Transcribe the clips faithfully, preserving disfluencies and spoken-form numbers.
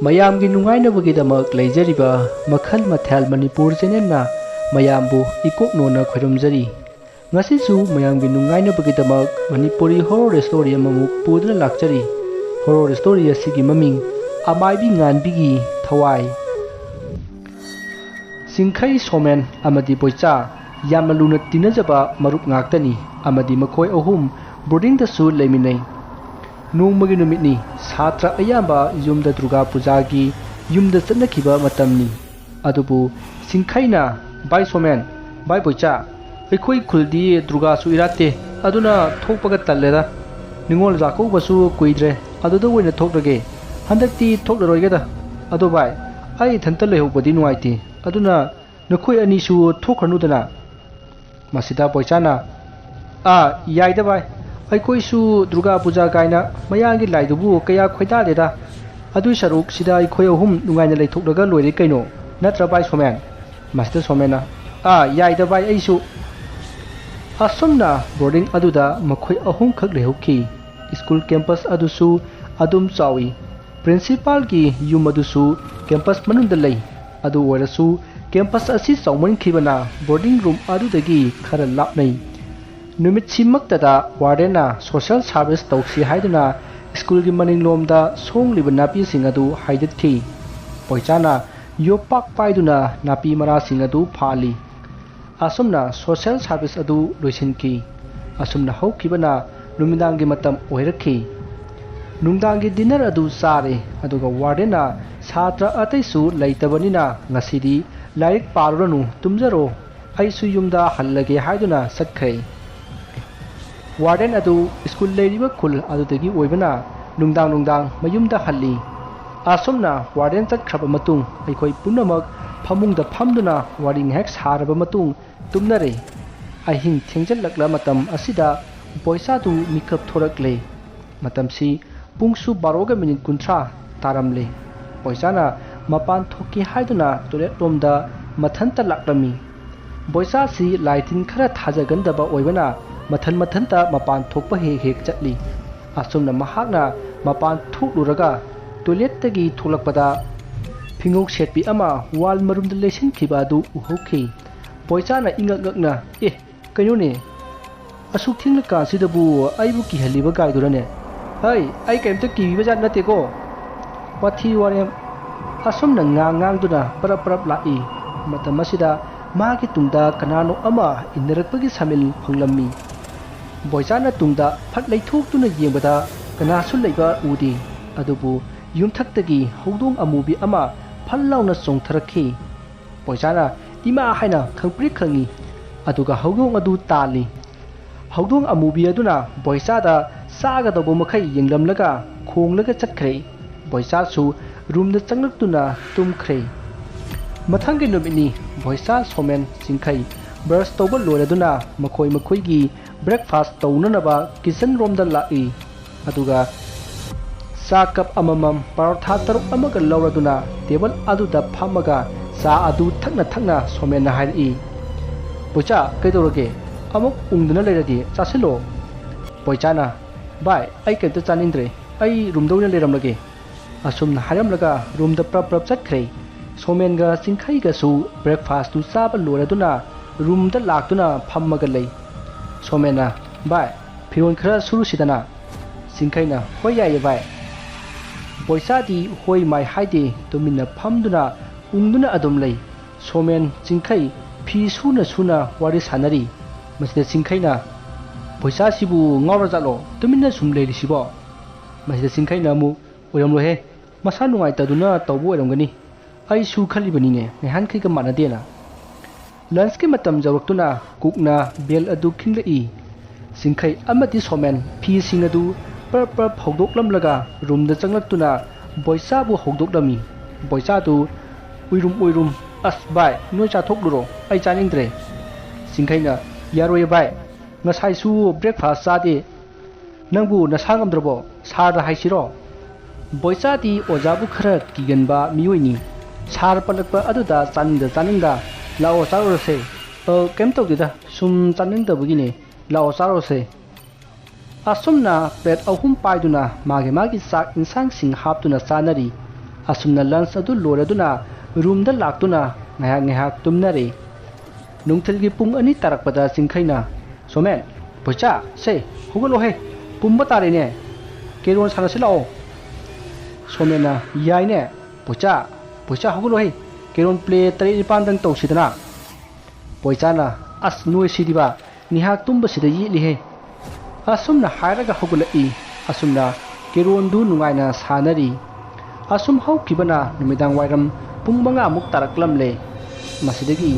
ꯃꯌꯥꯝꯒꯤ ꯅꯨꯡꯉꯥꯏꯅꯕꯒꯤꯗꯃꯛ ꯂꯩꯖꯔꯤꯕ ꯃꯈꯜ ꯃꯊꯦꯜ ꯃꯅꯤꯄꯨꯔ ꯆꯦꯅꯦꯜꯅ ꯃꯌꯥꯝꯕꯨ ꯏꯀꯣꯛ ꯅꯣꯟꯅ ꯈꯣꯏꯔꯨꯝꯖꯔꯤ꯫ ꯉꯁꯤꯁꯨ ꯃꯌꯥꯝꯒꯤ ꯅꯨꯡꯉꯥꯏꯅꯕꯒꯤꯗꯃꯛ ꯃꯅꯤꯄꯨꯔꯤ ꯍꯣꯔꯣꯔ ꯁ꯭ꯇꯣꯔꯤ ꯑꯃꯃꯨꯛ ꯄꯨꯗꯨꯅ ꯂꯥꯛꯆꯔꯤ꯫ ꯍꯣꯔꯣꯔ ꯁ꯭ꯇꯣꯔꯤ ꯑꯁꯤꯒꯤ ꯃꯃꯤꯡ ꯑꯃꯥꯏꯕꯤ ꯉꯥꯟꯕꯤꯒꯤ ꯊꯋꯥꯏ꯫ ꯆꯤꯡꯈꯩ ꯁꯣꯃꯦꯟ ꯑꯃꯗꯤ ꯕꯣꯏꯆꯥ ꯌꯥꯝꯅ ꯂꯨꯅ ꯇꯤꯟꯅꯖꯕ ꯃꯔꯨꯞ ꯉꯥꯛꯇꯅꯤ ꯑꯃꯗꯤ ꯃꯈꯣꯏ ꯑꯍꯨꯝ ꯕꯣꯔꯗꯤꯡꯗꯁꯨ ꯂꯩꯃꯤꯟꯅꯩ꯫ ꯅꯣꯡꯃꯒꯤ ꯅꯨꯃꯤꯠꯅꯤ, ꯁꯥꯇ꯭ꯔ ꯑꯌꯥꯝꯕ ꯌꯨꯝꯗ ꯗꯨꯔꯒꯥ ꯄꯨꯖꯥꯒꯤ ꯌꯨꯝꯗ ꯆꯠꯅꯈꯤꯕ ꯃꯇꯝꯅꯤ꯫ ꯑꯗꯨꯕꯨ ꯆꯤꯡꯈꯩꯅ, "ꯚꯥꯏ ꯁꯣꯃꯦꯟ, ꯚꯥꯏ ꯕꯣꯏꯆꯥ, ꯑꯩꯈꯣꯏ ꯈꯨꯜꯗꯤ ꯗꯨꯔꯒꯥꯁꯨ ꯏꯔꯥꯠꯇꯦ, ꯑꯗꯨꯅ ꯊꯣꯛꯄꯒ ꯇꯜꯂꯦꯗ꯫ ꯅꯤꯉꯣꯜ ꯆꯥꯛꯀꯧꯕꯁꯨ ꯀꯨꯏꯗ꯭ꯔꯦ, ꯑꯗꯨꯗ ꯑꯣꯏꯅ ꯊꯣꯛꯂꯒꯦ꯫ ꯍꯟꯗꯛꯇꯤ ꯊꯣꯛꯂꯔꯣꯏꯒꯦꯗ꯫ ꯑꯗꯣ ꯚꯥꯏ, ꯑꯩ ꯏꯊꯟꯇ ꯂꯩꯍꯧꯕꯗꯤ ꯅꯨꯡꯉꯥꯏꯇꯦ, ꯑꯗꯨꯅ ꯅꯈꯣꯏ ꯑꯅꯤꯁꯨ ꯊꯣꯛꯈ꯭ꯔꯅꯨꯗꯅ"꯫ ꯃꯁꯤꯗ ꯕꯣꯏꯆꯥꯅ, "ꯑꯥ, ꯌꯥꯏꯗ ꯚꯥꯏ, ꯑꯩꯈꯣꯏꯁꯨ ꯗꯨꯔꯒꯥ ꯄꯨꯖꯥ ꯀꯥꯏꯅ ꯃꯌꯥꯡꯒꯤ ꯂꯥꯏꯗꯨꯕꯨ ꯀꯌꯥ ꯈꯣꯏꯗꯥꯗꯦꯗ꯫ ꯑꯗꯨꯏ ꯁꯔꯨꯛ ꯁꯤꯗ ꯑꯩꯈꯣꯏ ꯑꯍꯨꯝ ꯅꯨꯡꯉꯥꯏꯅ ꯂꯩꯊꯣꯛꯂꯒ ꯂꯣꯏꯔꯦ ꯀꯩꯅꯣ, ꯅꯠꯇ꯭ꯔ ꯚꯥꯏ ꯁꯣꯃꯦꯟ?" ꯃꯁꯤꯗ ꯁꯣꯃꯦꯟꯅ, "ꯑꯥ, ꯌꯥꯏꯗ ꯚꯥꯏ, ꯑꯩꯁꯨ"꯫ ꯑꯁꯨꯝꯅ ꯕꯣꯔꯗꯤꯡ ꯑꯗꯨꯗ ꯃꯈꯣꯏ ꯑꯍꯨꯝꯈꯛ ꯂꯩꯍꯧꯈꯤ꯫ ꯁ꯭ꯀꯨꯜ ꯀꯦꯝꯄꯁ ꯑꯗꯨꯁꯨ ꯑꯗꯨꯝ ꯆꯥꯎꯏ꯫ ꯄ꯭ꯔꯤꯟꯁꯤꯄꯥꯜꯒꯤ ꯌꯨꯝ ꯑꯗꯨꯁꯨ ꯀꯦꯝꯄꯁ ꯃꯅꯨꯡꯗ ꯂꯩ꯫ ꯑꯗꯨ ꯑꯣꯏꯔꯁꯨ ꯀꯦꯝꯄꯁ ꯑꯁꯤ ꯆꯥꯎꯃꯟꯈꯤꯕꯅ ꯕꯣꯔꯗꯤꯡ ꯔꯨꯝ ꯑꯗꯨꯗꯒꯤ ꯈꯔ ꯂꯥꯞꯅꯩ꯫ ꯅꯨꯃꯤꯠꯁꯤꯃꯛꯇꯗ ꯋꯥꯔꯗꯦꯟꯅ ꯁꯣꯁꯦꯜ ꯁꯥꯔꯚꯤꯁ ꯇꯧꯁꯤ ꯍꯥꯏꯗꯨꯅ ꯁ꯭ꯀꯨꯜꯒꯤ ꯃꯅꯤꯡꯂꯣꯝꯗ ꯁꯣꯡꯂꯤꯕ ꯅꯥꯄꯤꯁꯤꯡ ꯑꯗꯨ ꯍꯥꯏꯗꯠꯈꯤ꯫ ꯕꯣꯏꯆꯥꯅ ꯌꯣꯄꯥꯛ ꯄꯥꯏꯗꯨꯅ ꯅꯥꯄꯤ ꯃꯔꯥꯁꯤꯡ ꯑꯗꯨ ꯐꯥꯜꯂꯤ꯫ ꯑꯁꯨꯝꯅ ꯁꯣꯁꯦꯜ ꯁꯥꯔꯚꯤꯁ ꯑꯗꯨ ꯂꯣꯏꯁꯤꯟꯈꯤ꯫ ꯑꯁꯨꯝꯅ ꯍꯧꯈꯤꯕꯅ ꯅꯨꯃꯤꯗꯥꯡꯒꯤ ꯃꯇꯝ ꯑꯣꯏꯔꯛꯈꯤ꯫ ꯅꯨꯡꯗꯥꯡꯒꯤ ꯗꯤꯟꯅꯔ ꯑꯗꯨ ꯆꯥꯔꯦ, ꯑꯗꯨꯒ ꯋꯥꯔꯗꯦꯟꯅ ꯁꯥꯇ꯭ꯔ ꯑꯇꯩꯁꯨ ꯂꯩꯇꯕꯅꯤꯅ ꯉꯁꯤꯗꯤ ꯂꯥꯏꯔꯤꯛ ꯄꯥꯔꯨꯔꯅꯨ, ꯇꯨꯝꯖꯔꯣ, ꯑꯩꯁꯨ ꯌꯨꯝꯗ ꯍꯜꯂꯒꯦ ꯍꯥꯏꯗꯨꯅ ꯆꯠꯈ꯭ꯔꯦ꯫ ꯋꯥꯔꯗꯦꯟ ꯑꯗꯨ ꯁ꯭ꯀꯨꯜ ꯂꯩꯔꯤꯕ ꯈꯨꯜ ꯑꯗꯨꯗꯒꯤ ꯑꯣꯏꯕꯅ ꯅꯨꯡꯗꯥꯡ ꯅꯨꯡꯗꯥꯡ ꯃꯌꯨꯝꯗ ꯍꯜꯂꯤ꯫ ꯑꯁꯨꯝꯅ ꯋꯥꯔꯗꯦꯟ ꯆꯠꯈ꯭ꯔꯕ ꯃꯇꯨꯡ ꯑꯩꯈꯣꯏ ꯄꯨꯝꯅꯃꯛ ꯐꯃꯨꯡꯗ ꯐꯝꯗꯨꯅ ꯋꯥꯔꯤ ꯉꯥꯏꯍꯥꯛ ꯁꯥꯔꯕ ꯃꯇꯨꯡ ꯇꯨꯝꯅꯔꯦ꯫ ꯑꯍꯤꯡ ꯊꯦꯡꯖꯤꯜꯂꯛꯂ ꯃꯇꯝ ꯑꯁꯤꯗ ꯕꯣꯏꯆꯥꯗꯨ ꯃꯤꯀꯞ ꯊꯣꯔꯛꯂꯦ꯫ ꯃꯇꯝꯁꯤ ꯄꯨꯡꯁꯨ ꯕꯥꯔꯣꯒ ꯃꯤꯅꯤꯠ ꯀꯨꯟꯊ꯭ꯔꯥ ꯇꯥꯔꯝꯂꯦ꯫ ꯕꯣꯏꯆꯥꯅ ꯃꯄꯥꯟ ꯊꯣꯛꯀꯦ ꯍꯥꯏꯗꯨꯅ ꯇꯣꯏꯂꯦꯠ ꯂꯣꯝꯗ ꯃꯊꯟꯇ ꯂꯥꯛꯂꯝꯃꯤ꯫ ꯕꯣꯏꯆꯥꯁꯤ ꯂꯥꯏ ꯇꯤꯟ ꯈꯔ ꯊꯥꯖꯒꯟꯗꯕ ꯑꯣꯏꯕꯅ ꯃꯊꯟ ꯃꯊꯟꯇ ꯃꯄꯥꯟ ꯊꯣꯛꯄ ꯍꯦꯛ ꯍꯦꯛ ꯆꯠꯂꯤ꯫ ꯑꯁꯨꯝꯅ ꯃꯍꯥꯛꯅ ꯃꯄꯥꯟ ꯊꯣꯛꯂꯨꯔꯒ ꯇꯣꯏꯂꯦꯠꯇꯒꯤ ꯊꯣꯛꯂꯛꯄꯗ ꯐꯤꯉꯧ ꯁꯦꯠꯄꯤ ꯑꯃ ꯋꯥꯜ ꯃꯔꯨꯝꯗ ꯂꯩꯁꯤꯟꯈꯤꯕ ꯑꯗꯨ ꯎꯍꯧꯈꯤ꯫ ꯕꯣꯏꯆꯥꯅ ꯏꯉꯛ ꯉꯛꯅ, "ꯑꯦ, ꯀꯩꯅꯣꯅꯦ? ꯑꯁꯨꯛ ꯊꯦꯡꯂꯀꯥꯟꯁꯤꯗꯕꯨ ꯑꯩꯕꯨ ꯀꯤꯍꯜꯂꯤꯕ ꯒꯥꯏꯗꯨꯔꯅꯦ?" "ꯍꯩ, ꯑꯩ ꯀꯔꯤꯝꯇ ꯀꯤꯕꯤꯕ ꯖꯥꯠ ꯅꯠꯇꯦꯀꯣ꯫ ꯋꯥꯊꯤ ꯋꯥꯔꯦꯝ!" ꯑꯁꯨꯝꯅ ꯉꯥꯡ ꯉꯥꯡꯗꯨꯅ ꯄꯔꯞ ꯄꯔꯞ ꯂꯥꯛꯏ꯫ ꯃꯇꯝ ꯑꯁꯤꯗ ꯃꯥꯒꯤ ꯇꯨꯡꯗ ꯀꯅꯥꯅꯣ ꯑꯃ ꯏꯟꯅꯔꯛꯄꯒꯤ ꯁꯥꯃꯤꯜ ꯐꯪꯂꯝꯃꯤ꯫ ꯕꯣꯏꯆꯥꯅ ꯇꯨꯡꯗ ꯐꯠ ꯂꯩꯊꯣꯛꯇꯨꯅ ꯌꯦꯡꯕꯗ ꯀꯅꯥꯁꯨ ꯂꯩꯕ ꯎꯗꯦ꯫ ꯑꯗꯨꯕꯨ ꯌꯨꯝꯊꯛꯇꯒꯤ ꯍꯧꯗꯣꯡ ꯑꯃꯨꯕꯤ ꯑꯃ ꯐꯜ ꯂꯥꯎꯅ ꯆꯣꯡꯊꯔꯛꯈꯤ꯫ ꯕꯣꯏꯆꯥꯅ "ꯏꯃꯥ" ꯍꯥꯏꯅ ꯈꯪꯄ꯭ꯔꯤꯛ ꯈꯪꯉꯤ꯫ ꯑꯗꯨꯒ ꯍꯧꯗꯣꯡ ꯑꯗꯨ ꯇꯥꯜꯂꯤ꯫ ꯍꯧꯗꯣꯡ ꯑꯃꯨꯕꯤ ꯑꯗꯨꯅ ꯕꯣꯏꯆꯥꯗ ꯆꯥꯒꯗꯧꯕ ꯃꯈꯩ ꯌꯦꯡꯂꯝꯂꯒ ꯈꯣꯡꯂꯒ ꯆꯠꯈ꯭ꯔꯦ꯫ ꯕꯣꯏꯆꯥꯁꯨ ꯔꯨꯝꯗ ꯆꯪꯂꯛꯇꯨꯅ ꯇꯨꯝꯈ꯭ꯔꯦ꯫ ꯃꯊꯪꯒꯤ ꯅꯨꯃꯤꯠꯅꯤ꯫ ꯕꯣꯏꯆꯥ, ꯁꯣꯃꯦꯟ, ꯆꯤꯡꯈꯩ ꯕ꯭ꯔꯁ ꯇꯧꯕ ꯂꯣꯏꯔꯗꯨꯅ ꯃꯈꯣꯏ ꯃꯈꯣꯏꯒꯤ ꯕ꯭ꯔꯦꯛꯐꯥꯁ ꯇꯧꯅꯅꯕ ꯀꯤꯆꯟ ꯔꯣꯝꯗ ꯂꯥꯛꯏ꯫ ꯑꯗꯨꯒ ꯆꯥ ꯀꯞ ꯑꯃꯃꯝ, ꯄꯔꯣꯊꯥ ꯇꯔꯨꯛ ꯑꯃꯒ ꯂꯧꯔꯗꯨꯅ ꯇꯦꯕꯜ ꯑꯗꯨꯗ ꯐꯝꯃꯒ ꯆꯥ ꯑꯗꯨ ꯊꯛꯅ ꯊꯛꯅ ꯁꯣꯃꯦꯟꯅ ꯍꯥꯏꯔꯛꯏ, "ꯕꯣꯏꯆꯥ, ꯀꯩꯗꯧꯔꯒꯦ? ꯑꯃꯨꯛ ꯎꯪꯗꯨꯅ ꯂꯩꯔꯗꯤ ꯆꯥꯁꯤꯜꯂꯣ꯫" ꯕꯣꯏꯆꯥꯅ, "ꯚꯥꯏ, ꯑꯩ ꯀꯩꯝꯇ ꯆꯥꯅꯤꯡꯗ꯭ꯔꯦ꯫ ꯑꯩ ꯔꯨꯝꯗ ꯑꯣꯏꯅ ꯂꯩꯔꯝꯂꯒꯦ꯫" ꯑꯁꯨꯝꯅ ꯍꯥꯏꯔꯝꯂꯒ ꯔꯨꯝꯗ ꯄ꯭ꯔꯞ ꯄ꯭ꯔꯞ ꯆꯠꯈ꯭ꯔꯦ꯫ ꯁꯣꯃꯦꯟꯒ ꯆꯤꯡꯈꯩꯒꯁꯨ ꯕ꯭ꯔꯦꯛꯐꯥꯁꯇꯨ ꯆꯥꯕ ꯂꯣꯏꯔꯗꯨꯅ ꯔꯨꯝꯗ ꯂꯥꯛꯇꯨꯅ ꯐꯝꯃꯒ ꯂꯩ꯫ ꯁꯣꯃꯦꯟꯅ, "ꯚꯥꯏ, ꯐꯤꯔꯣꯜ ꯈꯔ ꯁꯨꯔꯨꯁꯤꯗꯅ?" ꯆꯤꯡꯈꯩꯅ, "ꯍꯣꯏ, ꯌꯥꯏꯌꯦ ꯚꯥꯏ꯫" ꯕꯣꯏꯆꯥꯗꯤ ꯍꯣꯏ ꯃꯥꯏ ꯍꯥꯏꯗꯦ, ꯇꯨꯃꯤꯟꯅ ꯐꯝꯗꯨꯅ ꯎꯪꯗꯨꯅ ꯑꯗꯨꯝ ꯂꯩ꯫ ꯁꯣꯃꯦꯟ, ꯆꯤꯡꯈꯩ ꯐꯤ ꯁꯨꯅ ꯁꯨꯅ ꯋꯥꯔꯤ ꯁꯥꯟꯅꯔꯤ꯫ ꯃꯁꯤꯗ ꯆꯤꯡꯈꯩꯅ, "ꯕꯣꯏꯆꯥꯁꯤꯕꯨ ꯉꯥꯎꯔꯖꯥꯠꯂꯣ? ꯇꯨꯃꯤꯟꯅ ꯁꯨꯝ ꯂꯩꯔꯤꯁꯤꯕꯣ?" ꯃꯁꯤꯗ ꯆꯤꯡꯈꯩꯅ ꯑꯃꯨꯛ, "ꯑꯣꯏꯔꯝꯂꯣꯏꯍꯦ, ꯃꯁꯥ ꯅꯨꯡꯉꯥꯏꯇꯗꯨꯅ ꯇꯧꯕ ꯑꯣꯏꯔꯝꯒꯅꯤ꯫ ꯑꯩꯁꯨ ꯈꯜꯂꯤꯕꯅꯤꯅꯦ, ꯅꯍꯥꯟꯈꯩꯒ ꯃꯥꯟꯅꯗꯦꯅ꯫" ꯂꯟꯁꯀꯤ ꯃꯇꯝ ꯌꯧꯔꯛꯇꯨꯅ ꯀꯨꯛꯅ ꯕꯦꯜ ꯑꯗꯨ ꯈꯤꯡꯂꯛꯏ꯫ ꯆꯤꯡꯈꯩ ꯑꯃꯗꯤ ꯁꯣꯃꯦꯟ ꯐꯤꯁꯤꯡ ꯑꯗꯨ ꯄ꯭ꯔꯞ ꯄ꯭ꯔꯞ ꯐꯧꯗꯣꯛꯂꯝꯂꯒ ꯔꯨꯝꯗ ꯆꯪꯂꯛꯇꯨꯅ ꯕꯣꯏꯆꯥꯕꯨ ꯍꯧꯗꯣꯛꯂꯝꯃꯤ꯫ ꯕꯣꯏꯆꯥꯗꯨ ꯎꯏꯔꯨꯝ ꯎꯏꯔꯨꯝ, "ꯑꯁ ꯚꯥꯏ, ꯅꯣꯏ ꯆꯥꯊꯣꯛꯂꯨꯔꯣ, ꯑꯩ ꯆꯥꯅꯤꯡꯗ꯭ꯔꯦ꯫" ꯆꯤꯡꯈꯩꯅ, "ꯌꯥꯔꯣꯏꯌꯦ ꯚꯥꯏ, ꯉꯁꯥꯏꯁꯨ ꯕ꯭ꯔꯦꯛꯐꯥꯁ ꯆꯥꯗꯦ꯫ ꯅꯪꯕꯨ ꯅꯁꯥ ꯉꯝꯗ꯭ꯔꯕꯣ? ꯁꯥꯔꯗ ꯍꯥꯏꯁꯤꯔꯣ?" ꯕꯣꯏꯆꯥꯗꯤ ꯑꯣꯖꯥꯕꯨ ꯈꯔ ꯀꯤꯒꯟꯕ ꯃꯤꯑꯣꯏꯅꯤ꯫ ꯁꯥꯔ ꯄꯜꯂꯛꯄ ꯑꯗꯨꯗ ꯆꯥꯅꯤꯡꯗ ꯆꯥꯅꯤꯡꯗ, "ꯂꯥꯛꯑꯣ ꯆꯥꯔꯨꯔꯁꯦ꯫" "ꯑ, ꯀꯩꯝ ꯇꯧꯗꯦꯗ, ꯁꯨꯝ ꯆꯥꯅꯤꯡꯗꯕꯒꯤꯅꯦ꯫ ꯂꯥꯛꯑꯣ ꯆꯥꯔꯨꯔꯁꯦ꯫" ꯑꯁꯨꯝꯅ ꯄ꯭ꯂꯦꯠ ꯑꯍꯨꯝ ꯄꯥꯏꯗꯨꯅ ꯃꯥꯒꯤ ꯃꯥꯒꯤ ꯆꯥꯛ ꯏꯟꯁꯥꯡꯁꯤꯡ ꯍꯥꯞꯇꯨꯅ ꯆꯥꯅꯔꯤ꯫ ꯑꯁꯨꯝꯅ ꯂꯟꯁ ꯑꯗꯨ ꯂꯣꯏꯔꯗꯨꯅ ꯔꯨꯝꯗ ꯂꯥꯛꯇꯨꯅ ꯉꯥꯏꯍꯥꯛ ꯉꯥꯏꯍꯥꯛ ꯇꯨꯝꯅꯔꯤ꯫ ꯅꯨꯡꯊꯤꯜꯒꯤ ꯄꯨꯡ ꯑꯅꯤ ꯇꯥꯔꯛꯄꯗ ꯆꯤꯡꯈꯩꯅ, "ꯁꯣꯃꯦꯟ, ꯕꯣꯏꯆꯥ, ꯁꯦ, ꯍꯧꯒꯠꯂꯣꯍꯦ, ꯄꯨꯝꯕ ꯇꯥꯔꯦꯅꯦ, ꯀꯦꯔꯣꯟ ꯁꯥꯟꯅꯁꯤ ꯂꯥꯛꯑꯣ꯫" ꯁꯣꯃꯦꯟꯅ, "ꯌꯥꯏꯅꯦ, ꯕꯣꯏꯆꯥ, ꯕꯣꯏꯆꯥ, ꯍꯧꯒꯠꯂꯣꯍꯦ, ꯀꯦꯔꯣꯟ ꯄ꯭ꯂꯦ ꯇꯔꯦꯠ ꯅꯤꯄꯥꯟꯗꯪ ꯇꯧꯁꯤꯗꯅ꯫" ꯕꯣꯏꯆꯥꯅ, "ꯑꯁ, ꯅꯣꯏ ꯁꯤꯗꯤꯕ, ꯉꯥꯏꯍꯥꯛ ꯇꯨꯝꯕꯁꯤꯗ ꯌꯦꯠꯂꯤꯍꯦ꯫" ꯑꯁꯨꯝꯅ ꯍꯥꯏꯔꯒ ꯍꯧꯒꯠꯂꯛꯏ꯫ ꯑꯁꯨꯝꯅ ꯀꯦꯔꯣꯟꯗꯨ ꯅꯨꯡꯉꯥꯏꯅ ꯁꯥꯟꯅꯔꯤ꯫ ꯑꯁꯨꯝ ꯍꯧꯈꯤꯕꯅ ꯅꯨꯃꯤꯗꯥꯡ ꯋꯥꯏꯔꯝ ꯄꯨꯡ ꯃꯉꯥꯃꯨꯛ ꯇꯥꯔꯛꯂꯝꯂꯦ꯫ ꯃꯁꯤꯗꯒꯤ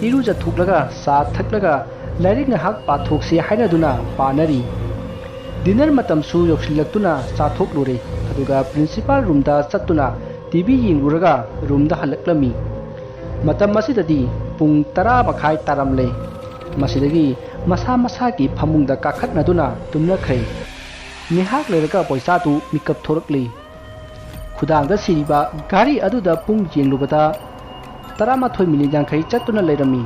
ꯏꯔꯨꯖꯊꯣꯛꯂꯒ ꯆꯥ ꯊꯛꯂꯒ ꯂꯥꯏꯔꯤꯛ ꯉꯥꯏꯍꯥꯛ ꯄꯥꯊꯣꯛꯁꯤ ꯍꯥꯏꯅꯗꯨꯅ ꯄꯥꯅꯔꯤ꯫ ꯗꯤꯅꯔ ꯃꯇꯝꯁꯨ ꯌꯧꯁꯤꯜꯂꯛꯇꯨꯅ ꯆꯥꯊꯣꯛꯂꯨꯔꯦ꯫ ꯑꯗꯨꯒ ꯄ꯭ꯔꯤꯟꯁꯤꯄꯥꯜ ꯔꯨꯝꯗ ꯆꯠꯇꯨꯅ ꯇꯤ ꯚꯤ ꯌꯦꯡꯂꯨꯔꯒ ꯔꯨꯝꯗ ꯍꯜꯂꯛꯂꯝꯃꯤ꯫ ꯃꯇꯝ ꯑꯁꯤꯗꯗꯤ ꯄꯨꯡ ꯇꯔꯥ ꯃꯈꯥꯏ ꯇꯥꯔꯝꯂꯦ꯫ ꯃꯁꯤꯗꯒꯤ ꯃꯁꯥ ꯃꯁꯥꯒꯤ ꯐꯃꯨꯡꯗ ꯀꯥꯈꯠꯅꯗꯨꯅ ꯇꯨꯝꯅꯈ꯭ꯔꯦ꯫ ꯉꯥꯏꯍꯥꯛ ꯂꯩꯔꯒ ꯕꯣꯏꯆꯥꯗꯨ ꯃꯤꯀꯞ ꯊꯣꯔꯛꯂꯤ꯫ ꯈꯨꯗꯥꯡꯗ ꯁꯤꯔꯤꯕ ꯘꯔꯤ ꯑꯗꯨꯗ ꯄꯨꯡ ꯌꯦꯡꯂꯨꯕꯗ ꯇꯔꯥꯃꯥꯊꯣꯏ ꯃꯤꯅꯤꯠ ꯌꯥꯡꯈꯩ ꯆꯠꯇꯨꯅ ꯂꯩꯔꯝꯃꯤ꯫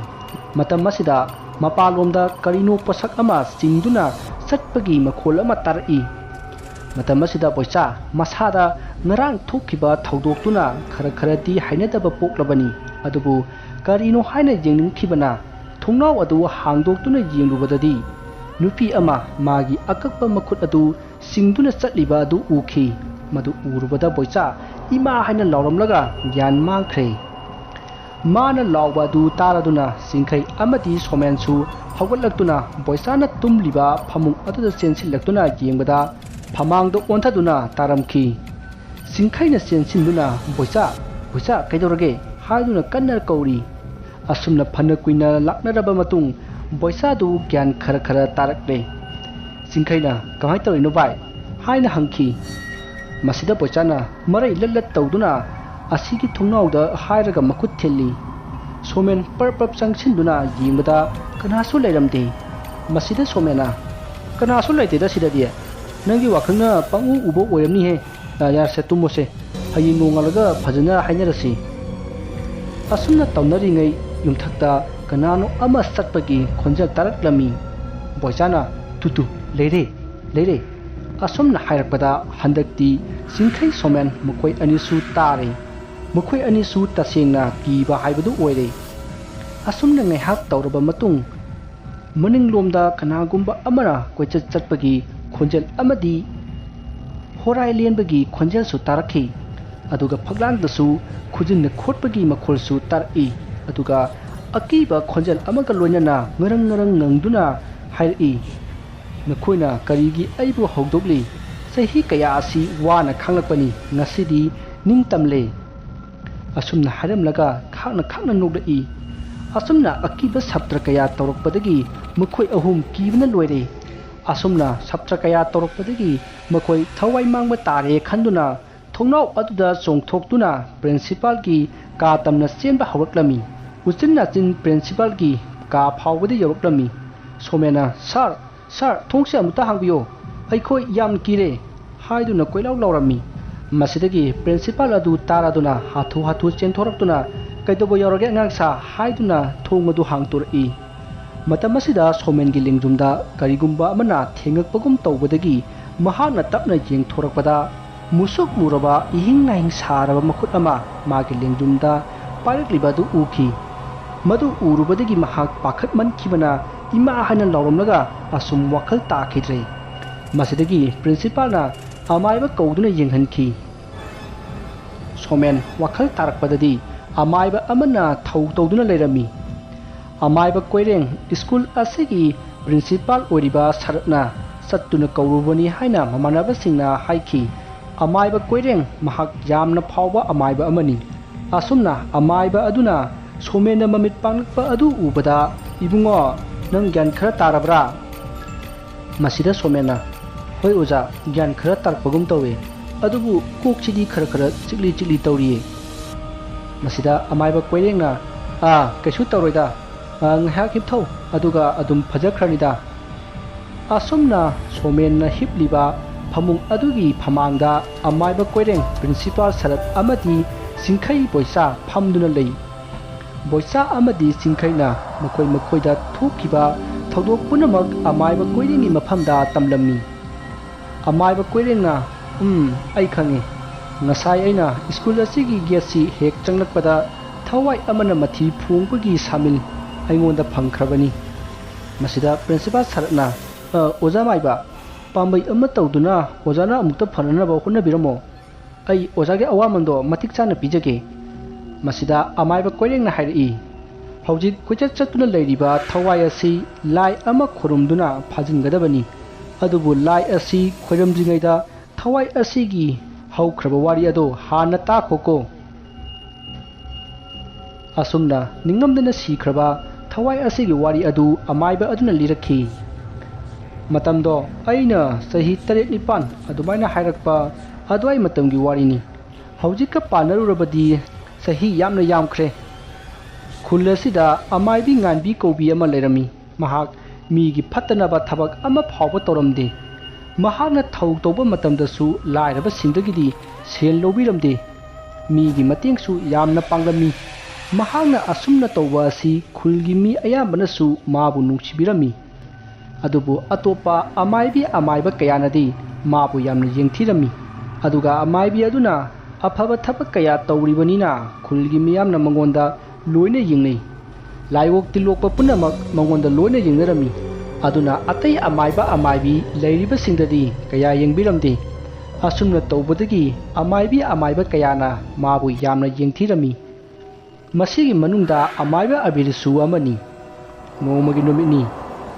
ꯃꯇꯝ ꯑꯁꯤꯗ ꯃꯄꯥꯟꯂꯣꯝꯗ ꯀꯔꯤꯅꯣ ꯄꯣꯠꯁꯛ ꯑꯃ ꯆꯤꯡꯗꯨꯅ ꯆꯠꯄꯒꯤ ꯃꯈꯣꯜ ꯑꯃ ꯇꯥꯔꯛꯏ꯫ ꯃꯇꯝ ꯑꯁꯤꯗ ꯕꯣꯏꯆꯥ ꯃꯁꯥꯗ ꯉꯔꯥꯡ ꯊꯣꯛꯈꯤꯕ ꯊꯧꯗꯣꯛꯇꯨꯅ ꯈꯔ ꯈꯔꯗꯤ ꯍꯩꯅꯗꯕ ꯄꯣꯛꯂꯕꯅꯤ꯫ ꯑꯗꯨꯕꯨ ꯀꯔꯤꯅꯣ ꯍꯥꯏꯅ ꯌꯦꯡꯅꯤꯡꯈꯤꯕꯅ ꯊꯣꯡꯅꯥꯎ ꯑꯗꯨ ꯍꯥꯡꯗꯣꯛꯇꯨꯅ ꯌꯦꯡꯂꯨꯕꯗꯗꯤ ꯅꯨꯄꯤ ꯑꯃ ꯃꯥꯒꯤ ꯑꯀꯛꯄ ꯃꯈꯨꯠ ꯑꯗꯨ ꯆꯤꯡꯗꯨꯅ ꯆꯠꯂꯤꯕ ꯑꯗꯨ ꯎꯈꯤ꯫ ꯃꯗꯨ ꯎꯔꯨꯕꯗ ꯕꯣꯏꯆꯥ "ꯏꯃꯥ" ꯍꯥꯏꯅ ꯂꯥꯎꯔꯝꯂꯒ ꯒ꯭ꯌꯥꯟ ꯃꯥꯡꯈ꯭ꯔꯦ꯫ ꯃꯥꯅ ꯂꯥꯎꯕ ꯑꯗꯨ ꯇꯥꯔꯗꯨꯅ ꯆꯤꯡꯈꯩ ꯑꯃꯗꯤ ꯁꯣꯃꯦꯟꯁꯨ ꯍꯧꯒꯠꯂꯛꯇꯨꯅ ꯕꯣꯏꯆꯥꯅ ꯇꯨꯝꯂꯤꯕ ꯐꯃꯨꯡ ꯑꯗꯨꯗ ꯆꯦꯟꯁꯤꯜꯂꯛꯇꯨꯅ ꯌꯦꯡꯕꯗ ꯐꯃꯥꯡꯗ ꯑꯣꯟꯊꯗꯨꯅ ꯇꯥꯔꯝꯈꯤ꯫ ꯆꯤꯡꯈꯩꯅ ꯆꯦꯟꯁꯤꯟꯗꯨꯅ "ꯕꯣꯏꯆꯥ, ꯕꯣꯏꯆꯥ, ꯀꯩꯗꯧꯔꯒꯦ?" ꯍꯥꯏꯗꯨꯅ ꯀꯟꯅ ꯀꯧꯔꯤ꯫ ꯑꯁꯨꯝꯅ ꯐꯅ ꯀꯨꯏꯅ ꯂꯥꯛꯅꯔꯕ ꯃꯇꯨꯡ ꯕꯣꯏꯆꯥꯗꯨ ꯒ꯭ꯌꯥꯟ ꯈꯔ ꯈꯔ ꯇꯥꯔꯛꯂꯦ꯫ ꯆꯤꯡꯈꯩꯅ "ꯀꯃꯥꯏꯅ ꯇꯧꯔꯤꯅꯣ ꯚꯥꯏ?" ꯍꯥꯏꯅ ꯍꯪꯈꯤ꯫ ꯃꯁꯤꯗ ꯕꯣꯏꯆꯥꯅ ꯃꯔꯩ ꯂꯠ ꯂꯠ ꯇꯧꯗꯨꯅ ꯑꯁꯤꯒꯤ ꯊꯣꯡꯅꯥꯎꯗ ꯍꯥꯏꯔꯒ ꯃꯈꯨꯠ ꯊꯤꯜꯂꯤ꯫ ꯁꯣꯃꯦꯟ ꯄꯔꯞ ꯄꯔꯞ ꯆꯪꯁꯤꯟꯗꯨꯅ ꯌꯦꯡꯕꯗ ꯀꯅꯥꯁꯨ ꯂꯩꯔꯝꯗꯦ꯫ ꯃꯁꯤꯗ ꯁꯣꯃꯦꯟꯅ, "ꯀꯅꯥꯁꯨ ꯂꯩꯇꯦꯗ ꯁꯤꯗꯗꯤ꯫ ꯅꯪꯒꯤ ꯋꯥꯈꯜꯅ ꯄꯪꯎ ꯎꯕ ꯑꯣꯏꯔꯝꯅꯤꯍꯦ꯫ ꯌꯥ-, ꯌꯥꯔꯁꯦ, ꯇꯨꯝꯃꯣꯁꯦ꯫ ꯍꯌꯦꯡ ꯅꯣꯡꯉꯥꯜꯂꯒ ꯐꯖꯅ ꯍꯥꯏꯅꯔꯁꯤ꯫" ꯑꯁꯨꯝꯅ ꯇꯧꯅꯔꯤꯉꯩ ꯌꯨꯝꯊꯛꯇ ꯀꯅꯥꯅꯣ ꯑꯃ ꯆꯠꯄꯒꯤ ꯈꯣꯟꯖꯦꯜ ꯇꯥꯔꯛꯂꯝꯃꯤ꯫ ꯕꯣꯏꯆꯥꯅ, "ꯇꯨ ꯇꯨ, ꯂꯩꯔꯦ꯫ ꯂꯩꯔꯦ꯫ ꯑꯁꯨꯝꯅ ꯍꯥꯏꯔꯛꯄꯗ ꯍꯟꯗꯛꯇꯤ ꯆꯤꯡꯈꯩ ꯁꯣꯃꯦꯟ ꯃꯈꯣꯏ ꯑꯅꯤꯁꯨ ꯇꯥꯔꯦ꯫ ꯃꯈꯣꯏ ꯑꯅꯤꯁꯨ ꯇꯁꯦꯡꯅ ꯀꯤꯕ ꯍꯥꯏꯕꯗꯨ ꯑꯣꯏꯔꯦ꯫ ꯑꯁꯨꯝꯅ ꯉꯥꯏꯍꯥꯛ ꯇꯧꯔꯕ ꯃꯇꯨꯡ, ꯃꯅꯤꯡꯂꯣꯝꯗ ꯀꯅꯥꯒꯨꯝꯕ ꯑꯃꯅ ꯀꯣꯏꯆꯠ ꯆꯠꯄꯒꯤ ꯈꯣꯟꯖꯦꯜ ꯑꯃꯗꯤ ꯍꯣꯔꯥꯏ ꯂꯦꯟꯕꯒꯤ ꯈꯣꯟꯖꯦꯜꯁꯨ ꯇꯥꯔꯛꯈꯤ꯫ ꯑꯗꯨꯒ ꯐꯛꯂꯥꯡꯗꯁꯨ ꯈꯨꯖꯤꯟꯅ ꯈꯣꯠꯄꯒꯤ ꯃꯈꯣꯜꯁꯨ ꯇꯥꯔꯛꯏ꯫ ꯑꯗꯨꯒ ꯑꯀꯤꯕ ꯈꯣꯟꯖꯦꯜ ꯑꯃꯒ ꯂꯣꯏꯅꯅ ꯉꯔꯪ ꯉꯔꯪ ꯉꯪꯗꯨꯅ ꯍꯥꯏꯔꯛꯏ, "ꯅꯈꯣꯏꯅ ꯀꯔꯤꯒꯤ ꯑꯩꯕꯨ ꯍꯧꯗꯣꯛꯂꯤ? ꯆꯍꯤ ꯀꯌꯥ ꯑꯁꯤ ꯋꯥꯅ ꯈꯥꯡꯂꯛꯄꯅꯤ, ꯉꯁꯤꯗꯤ ꯅꯤꯡꯇꯝꯂꯦ꯫" ꯑꯁꯨꯝꯅ ꯍꯥꯏꯔꯝꯂꯒ ꯈꯥꯛꯅ ꯈꯥꯛꯅ ꯅꯣꯛꯂꯛꯏ꯫ ꯑꯁꯨꯝꯅ ꯑꯀꯤꯕ ꯁꯥꯇ꯭ꯔ ꯀꯌꯥ ꯇꯧꯔꯛꯄꯗꯒꯤ ꯃꯈꯣꯏ ꯑꯍꯨꯝ ꯀꯤꯕꯅ ꯂꯣꯏꯔꯦ꯫ ꯑꯁꯨꯝꯅ ꯁꯥꯇ꯭ꯔ ꯀꯌꯥ ꯇꯧꯔꯛꯄꯗꯒꯤ ꯃꯈꯣꯏ ꯊꯋꯥꯏ ꯃꯥꯡꯕ ꯇꯥꯔꯦ ꯈꯟꯗꯨꯅ ꯊꯣꯡꯅꯥꯎ ꯑꯗꯨꯗ ꯆꯣꯡꯊꯣꯛꯇꯨꯅ ꯄ꯭ꯔꯤꯟꯁꯤꯄꯥꯜꯒꯤ ꯀꯥ ꯇꯝꯅ ꯆꯦꯟꯕ ꯍꯧꯔꯛꯂꯝꯃꯤ꯫ ꯎꯆꯤꯟ ꯅꯥꯆꯤꯟ ꯄ꯭ꯔꯤꯟꯁꯤꯄꯥꯜꯒꯤ ꯀꯥ ꯐꯥꯎꯕꯗ ꯌꯧꯔꯛꯂꯝꯃꯤ꯫ ꯁꯣꯃꯦꯟꯅ, "ꯁꯥꯔ, ꯁꯥꯔ, ꯊꯣꯡꯁꯦ ꯑꯃꯨꯛꯇ ꯍꯥꯡꯕꯤꯌꯨ, ꯑꯩꯈꯣꯏ ꯌꯥꯝ ꯀꯤꯔꯦ" ꯍꯥꯏꯗꯨꯅ ꯀꯣꯏꯂꯥꯎ ꯂꯥꯎꯔꯝꯃꯤ꯫ ꯃꯁꯤꯗꯒꯤ ꯄ꯭ꯔꯤꯟꯁꯤꯄꯥꯜ ꯑꯗꯨ ꯇꯥꯔꯗꯨꯅ ꯍꯥꯊꯨ ꯍꯥꯊꯨ ꯆꯦꯟꯊꯣꯔꯛꯇꯨꯅ, "ꯀꯩꯗꯧꯕ ꯌꯥꯎꯔꯒꯦ ꯑꯉꯥꯡꯁꯥ?" ꯍꯥꯏꯗꯨꯅ ꯊꯣꯡ ꯑꯗꯨ ꯍꯥꯡꯇꯣꯔꯛꯏ꯫ ꯃꯇꯝ ꯑꯁꯤꯗ ꯁꯣꯃꯦꯟꯒꯤ ꯂꯦꯡꯖꯨꯝꯗ ꯀꯔꯤꯒꯨꯝꯕ ꯑꯃꯅ ꯊꯦꯡꯉꯛꯄꯒꯨꯝ ꯇꯧꯕꯗꯒꯤ ꯃꯍꯥꯛꯅ ꯇꯞꯅ ꯌꯦꯡꯊꯣꯔꯛꯄꯗ, ꯃꯨꯁꯨꯛ ꯃꯨꯔꯕ, ꯏꯍꯤꯡ ꯅꯥꯍꯤꯡ ꯁꯥꯔꯕ ꯃꯈꯨꯠ ꯑꯃ ꯃꯥꯒꯤ ꯂꯦꯡꯖꯨꯝꯗ ꯄꯥꯏꯔꯛꯂꯤꯕ ꯑꯗꯨ ꯎꯈꯤ꯫ ꯃꯗꯨ ꯎꯔꯨꯕꯗꯒꯤ ꯃꯍꯥꯛ ꯄꯥꯈꯠꯃꯟꯈꯤꯕꯅ ꯏꯃꯥ ꯍꯥꯏꯅ ꯂꯥꯎꯔꯝꯂꯒ ꯑꯁꯨꯝ ꯋꯥꯈꯜ ꯇꯥꯈꯤꯗ꯭ꯔꯦ꯫ ꯃꯁꯤꯗꯒꯤ ꯄ꯭ꯔꯤꯟꯁꯤꯄꯥꯜꯅ ꯑꯃꯥꯏꯕ ꯀꯧꯗꯨꯅ ꯌꯦꯡꯍꯟꯈꯤ꯫ ꯁꯣꯃꯦꯟ ꯋꯥꯈꯜ ꯇꯥꯔꯛꯄꯗꯗꯤ ꯑꯃꯥꯏꯕ ꯑꯃꯅ ꯊꯧ ꯇꯧꯗꯨꯅ ꯂꯩꯔꯝꯃꯤ꯫ ꯑꯃꯥꯏꯕ ꯀꯣꯏꯔꯦꯡ ꯁ꯭ꯀꯨꯜ ꯑꯁꯤꯒꯤ ꯄ꯭ꯔꯤꯟꯁꯤꯄꯥꯜ ꯑꯣꯏꯔꯤꯕ ꯁꯔꯠꯅ ꯆꯠꯇꯨꯅ ꯀꯧꯔꯨꯕꯅꯤ ꯍꯥꯏꯅ ꯃꯃꯥꯟꯅꯕꯁꯤꯡꯅ ꯍꯥꯏꯈꯤ꯫ ꯑꯃꯥꯏꯕ ꯀꯣꯏꯔꯦꯡ ꯃꯍꯥꯛ ꯌꯥꯝꯅ ꯐꯥꯎꯕ ꯑꯃꯥꯏꯕ ꯑꯃꯅꯤ꯫ ꯑꯁꯨꯝꯅ ꯑꯃꯥꯏꯕ ꯑꯗꯨꯅ ꯁꯣꯃꯦꯟꯅ ꯃꯃꯤꯠ ꯄꯥꯡꯂꯛꯄ ꯑꯗꯨ ꯎꯕꯗ, "ꯏꯕꯨꯡꯉꯣ, ꯅꯪ ꯒ꯭ꯌꯥꯟ ꯈꯔ ꯇꯥꯔꯕ꯭ꯔꯥ?" ꯃꯁꯤꯗ ꯁꯣꯃꯦꯟꯅ, "ꯍꯣꯏ ꯑꯣꯖꯥ, ꯒ꯭ꯌꯥꯟ ꯈꯔ ꯇꯥꯔꯛꯄꯒꯨꯝ ꯇꯧꯏ, ꯑꯗꯨꯕꯨ ꯀꯣꯛꯁꯤꯗꯤ ꯈꯔ ꯈꯔ ꯆꯤꯛꯂꯤ ꯆꯤꯛꯂꯤ ꯇꯧꯔꯤꯌꯦ꯫" ꯃꯁꯤꯗ ꯑꯃꯥꯏꯕ ꯀꯣꯏꯔꯦꯡꯅ, "ꯑꯥ, ꯀꯩꯁꯨ ꯇꯧꯔꯣꯏꯗ, ꯑꯥ, ꯉꯥꯏꯍꯥꯛ ꯍꯤꯞꯊꯧ, ꯑꯗꯨꯒ ꯑꯗꯨꯝ ꯐꯖꯈ꯭ꯔꯅꯤꯗ꯫" ꯑꯁꯨꯝꯅ ꯁꯣꯃꯦꯟꯅ ꯍꯤꯞꯂꯤꯕ ꯐꯃꯨꯡ ꯑꯗꯨꯒꯤ ꯐꯃꯥꯡꯗ ꯑꯃꯥꯏꯕ ꯀꯣꯏꯔꯦꯡ, ꯄ꯭ꯔꯤꯟꯁꯤꯄꯥꯜ ꯁꯔꯠ ꯑꯃꯗꯤ ꯆꯤꯡꯈꯩ ꯕꯣꯏꯆꯥ ꯐꯝꯗꯨꯅ ꯂꯩ꯫ ꯕꯣꯏꯆꯥ ꯑꯃꯗꯤ ꯆꯤꯡꯈꯩꯅ ꯃꯈꯣꯏ ꯃꯈꯣꯏꯗ ꯊꯣꯛꯈꯤꯕ ꯊꯧꯗꯣꯛ ꯄꯨꯝꯅꯃꯛ ꯑꯃꯥꯏꯕ ꯀꯣꯏꯔꯦꯡꯒꯤ ꯃꯐꯝꯗ ꯇꯝꯂꯝꯃꯤ꯫ ꯑꯃꯥꯏꯕ ꯀꯣꯏꯔꯦꯡꯅ, "ꯎꯝ, ꯑꯩ ꯈꯪꯉꯤ꯫ ꯉꯁꯥꯏ ꯑꯩꯅ ꯁ꯭ꯀꯨꯜ ꯑꯁꯤꯒꯤ ꯒꯦꯠꯁꯤ ꯍꯦꯛ ꯆꯪꯂꯛꯄꯗ ꯊꯋꯥꯏ ꯑꯃꯅ ꯃꯊꯤ ꯐꯣꯡꯕꯒꯤ ꯁꯥꯃꯤꯜ ꯑꯩꯉꯣꯟꯗ ꯐꯪꯈ꯭ꯔꯕꯅꯤ꯫" ꯃꯁꯤꯗ ꯄ꯭ꯔꯤꯟꯁꯤꯄꯥꯜ ꯁꯔꯠꯅ, "ꯑ, ꯑꯣꯖꯥ ꯃꯥꯏꯕ, ꯄꯥꯝꯕꯩ ꯑꯃ ꯇꯧꯗꯨꯅ ꯑꯣꯖꯥꯅ ꯑꯃꯨꯛꯇ ꯐꯅꯅꯕ ꯍꯣꯠꯅꯕꯤꯔꯝꯃꯣ꯫ ꯑꯩ ꯑꯣꯖꯥꯒꯤ ꯑꯋꯥꯃꯟꯗꯣ ꯃꯇꯤꯛ ꯆꯥꯅ ꯄꯤꯖꯒꯦ꯫" ꯃꯁꯤꯗ ꯑꯃꯥꯏꯕ ꯀꯣꯏꯔꯦꯡꯅ ꯍꯥꯏꯔꯛꯏ, "ꯍꯧꯖꯤꯛ ꯀꯣꯏꯆꯠ ꯆꯠꯇꯨꯅ ꯂꯩꯔꯤꯕ ꯊꯋꯥꯏ ꯑꯁꯤ ꯂꯥꯏ ꯑꯃ ꯈꯨꯔꯨꯝꯗꯨꯅ ꯐꯥꯖꯤꯟꯒꯗꯕꯅꯤ꯫ ꯑꯗꯨꯕꯨ ꯂꯥꯏ ꯑꯁꯤ ꯈꯣꯏꯔꯝꯗ꯭ꯔꯤꯉꯩꯗ ꯊꯋꯥꯏ ꯑꯁꯤꯒꯤ ꯍꯧꯈ꯭ꯔꯕ ꯋꯥꯔꯤ ꯑꯗꯣ ꯍꯥꯟꯅ ꯇꯥꯈꯣꯀꯣ꯫" ꯑꯁꯨꯝꯅ ꯅꯤꯡꯉꯝꯗꯅ ꯁꯤꯈ꯭ꯔꯕ ꯊꯋꯥꯏ ꯑꯁꯤꯒꯤ ꯋꯥꯔꯤ ꯑꯗꯨ ꯑꯃꯥꯏꯕ ꯑꯗꯨꯅ ꯂꯤꯔꯛꯈꯤ꯫ ꯃꯇꯝꯗꯣ ꯑꯩꯅ ꯆꯍꯤ ꯇꯔꯦꯠ ꯅꯤꯄꯥꯟ ꯑꯗꯨꯃꯥꯏꯅ ꯍꯥꯏꯔꯛꯄ ꯑꯗꯨꯋꯥꯏ ꯃꯇꯝꯒꯤ ꯋꯥꯔꯤꯅꯤ꯫ ꯍꯧꯖꯤꯛꯀ ꯄꯥꯟꯅꯔꯨꯔꯕꯗꯤ ꯆꯍꯤ ꯌꯥꯝꯅ ꯌꯥꯝꯈ꯭ꯔꯦ꯫ ꯈꯨꯜ ꯑꯁꯤꯗ ꯑꯃꯥꯏꯕꯤ ꯉꯥꯟꯕꯤ ꯀꯧꯕꯤ ꯑꯃ ꯂꯩꯔꯝꯃꯤ꯫ ꯃꯍꯥꯛ ꯃꯤꯒꯤ ꯐꯠꯇꯅꯕ ꯊꯕꯛ ꯑꯃ ꯐꯥꯎꯕ ꯇꯧꯔꯝꯗꯦ꯫ ꯃꯍꯥꯛꯅ ꯊꯧ ꯇꯧꯕ ꯃꯇꯝꯗꯁꯨ ꯂꯥꯏꯔꯕꯁꯤꯡꯗꯒꯤꯗꯤ ꯁꯦꯜ ꯂꯧꯕꯤꯔꯝꯗꯦ꯫ ꯃꯤꯒꯤ ꯃꯇꯦꯡꯁꯨ ꯌꯥꯝꯅ ꯄꯥꯡꯂꯝꯃꯤ꯫ ꯃꯍꯥꯛꯅ ꯑꯁꯨꯝꯅ ꯇꯧꯕ ꯑꯁꯤ ꯈꯨꯜꯒꯤ ꯃꯤ ꯑꯌꯥꯝꯕꯅꯁꯨ ꯃꯥꯕꯨ ꯅꯨꯡꯁꯤꯕꯤꯔꯝꯃꯤ꯫ ꯑꯗꯨꯕꯨ ꯑꯇꯣꯞꯄ ꯑꯃꯥꯏꯕꯤ ꯑꯃꯥꯏꯕ ꯀꯌꯥꯅꯗꯤ ꯃꯥꯕꯨ ꯌꯥꯝꯅ ꯌꯦꯡꯊꯤꯔꯝꯃꯤ꯫ ꯑꯗꯨꯒ ꯑꯃꯥꯏꯕꯤ ꯑꯗꯨꯅ ꯑꯐꯕ ꯊꯕꯛ ꯀꯌꯥ ꯇꯧꯔꯤꯕꯅꯤꯅ ꯈꯨꯜꯒꯤ ꯃꯤꯌꯥꯝꯅ ꯃꯉꯣꯟꯗ ꯂꯣꯏꯅ ꯌꯦꯡꯅꯩ꯫ ꯂꯥꯏꯑꯣꯛ ꯇꯤꯜꯂꯣꯛꯄ ꯄꯨꯝꯅꯃꯛ ꯃꯉꯣꯟꯗ ꯂꯣꯏꯅ ꯌꯦꯡꯅꯔꯝꯃꯤ꯫ ꯑꯗꯨꯅ ꯑꯇꯩ ꯑꯃꯥꯏꯕ ꯑꯃꯥꯏꯕꯤ ꯂꯩꯔꯤꯕꯁꯤꯡꯗꯗꯤ ꯀꯌꯥ ꯌꯦꯡꯕꯤꯔꯝꯗꯦ꯫ ꯑꯁꯨꯝꯅ ꯇꯧꯕꯗꯒꯤ ꯑꯃꯥꯏꯕꯤ ꯑꯃꯥꯏꯕ ꯀꯌꯥꯅ ꯃꯥꯕꯨ ꯌꯥꯝꯅ ꯌꯦꯡꯊꯤꯔꯝꯃꯤ꯫ ꯃꯁꯤꯒꯤ ꯃꯅꯨꯡꯗ ꯑꯃꯥꯏꯕ ꯑꯕꯤꯔꯁꯨ ꯑꯃꯅꯤ꯫ ꯅꯣꯡꯃꯒꯤ ꯅꯨꯃꯤꯠꯅꯤ꯫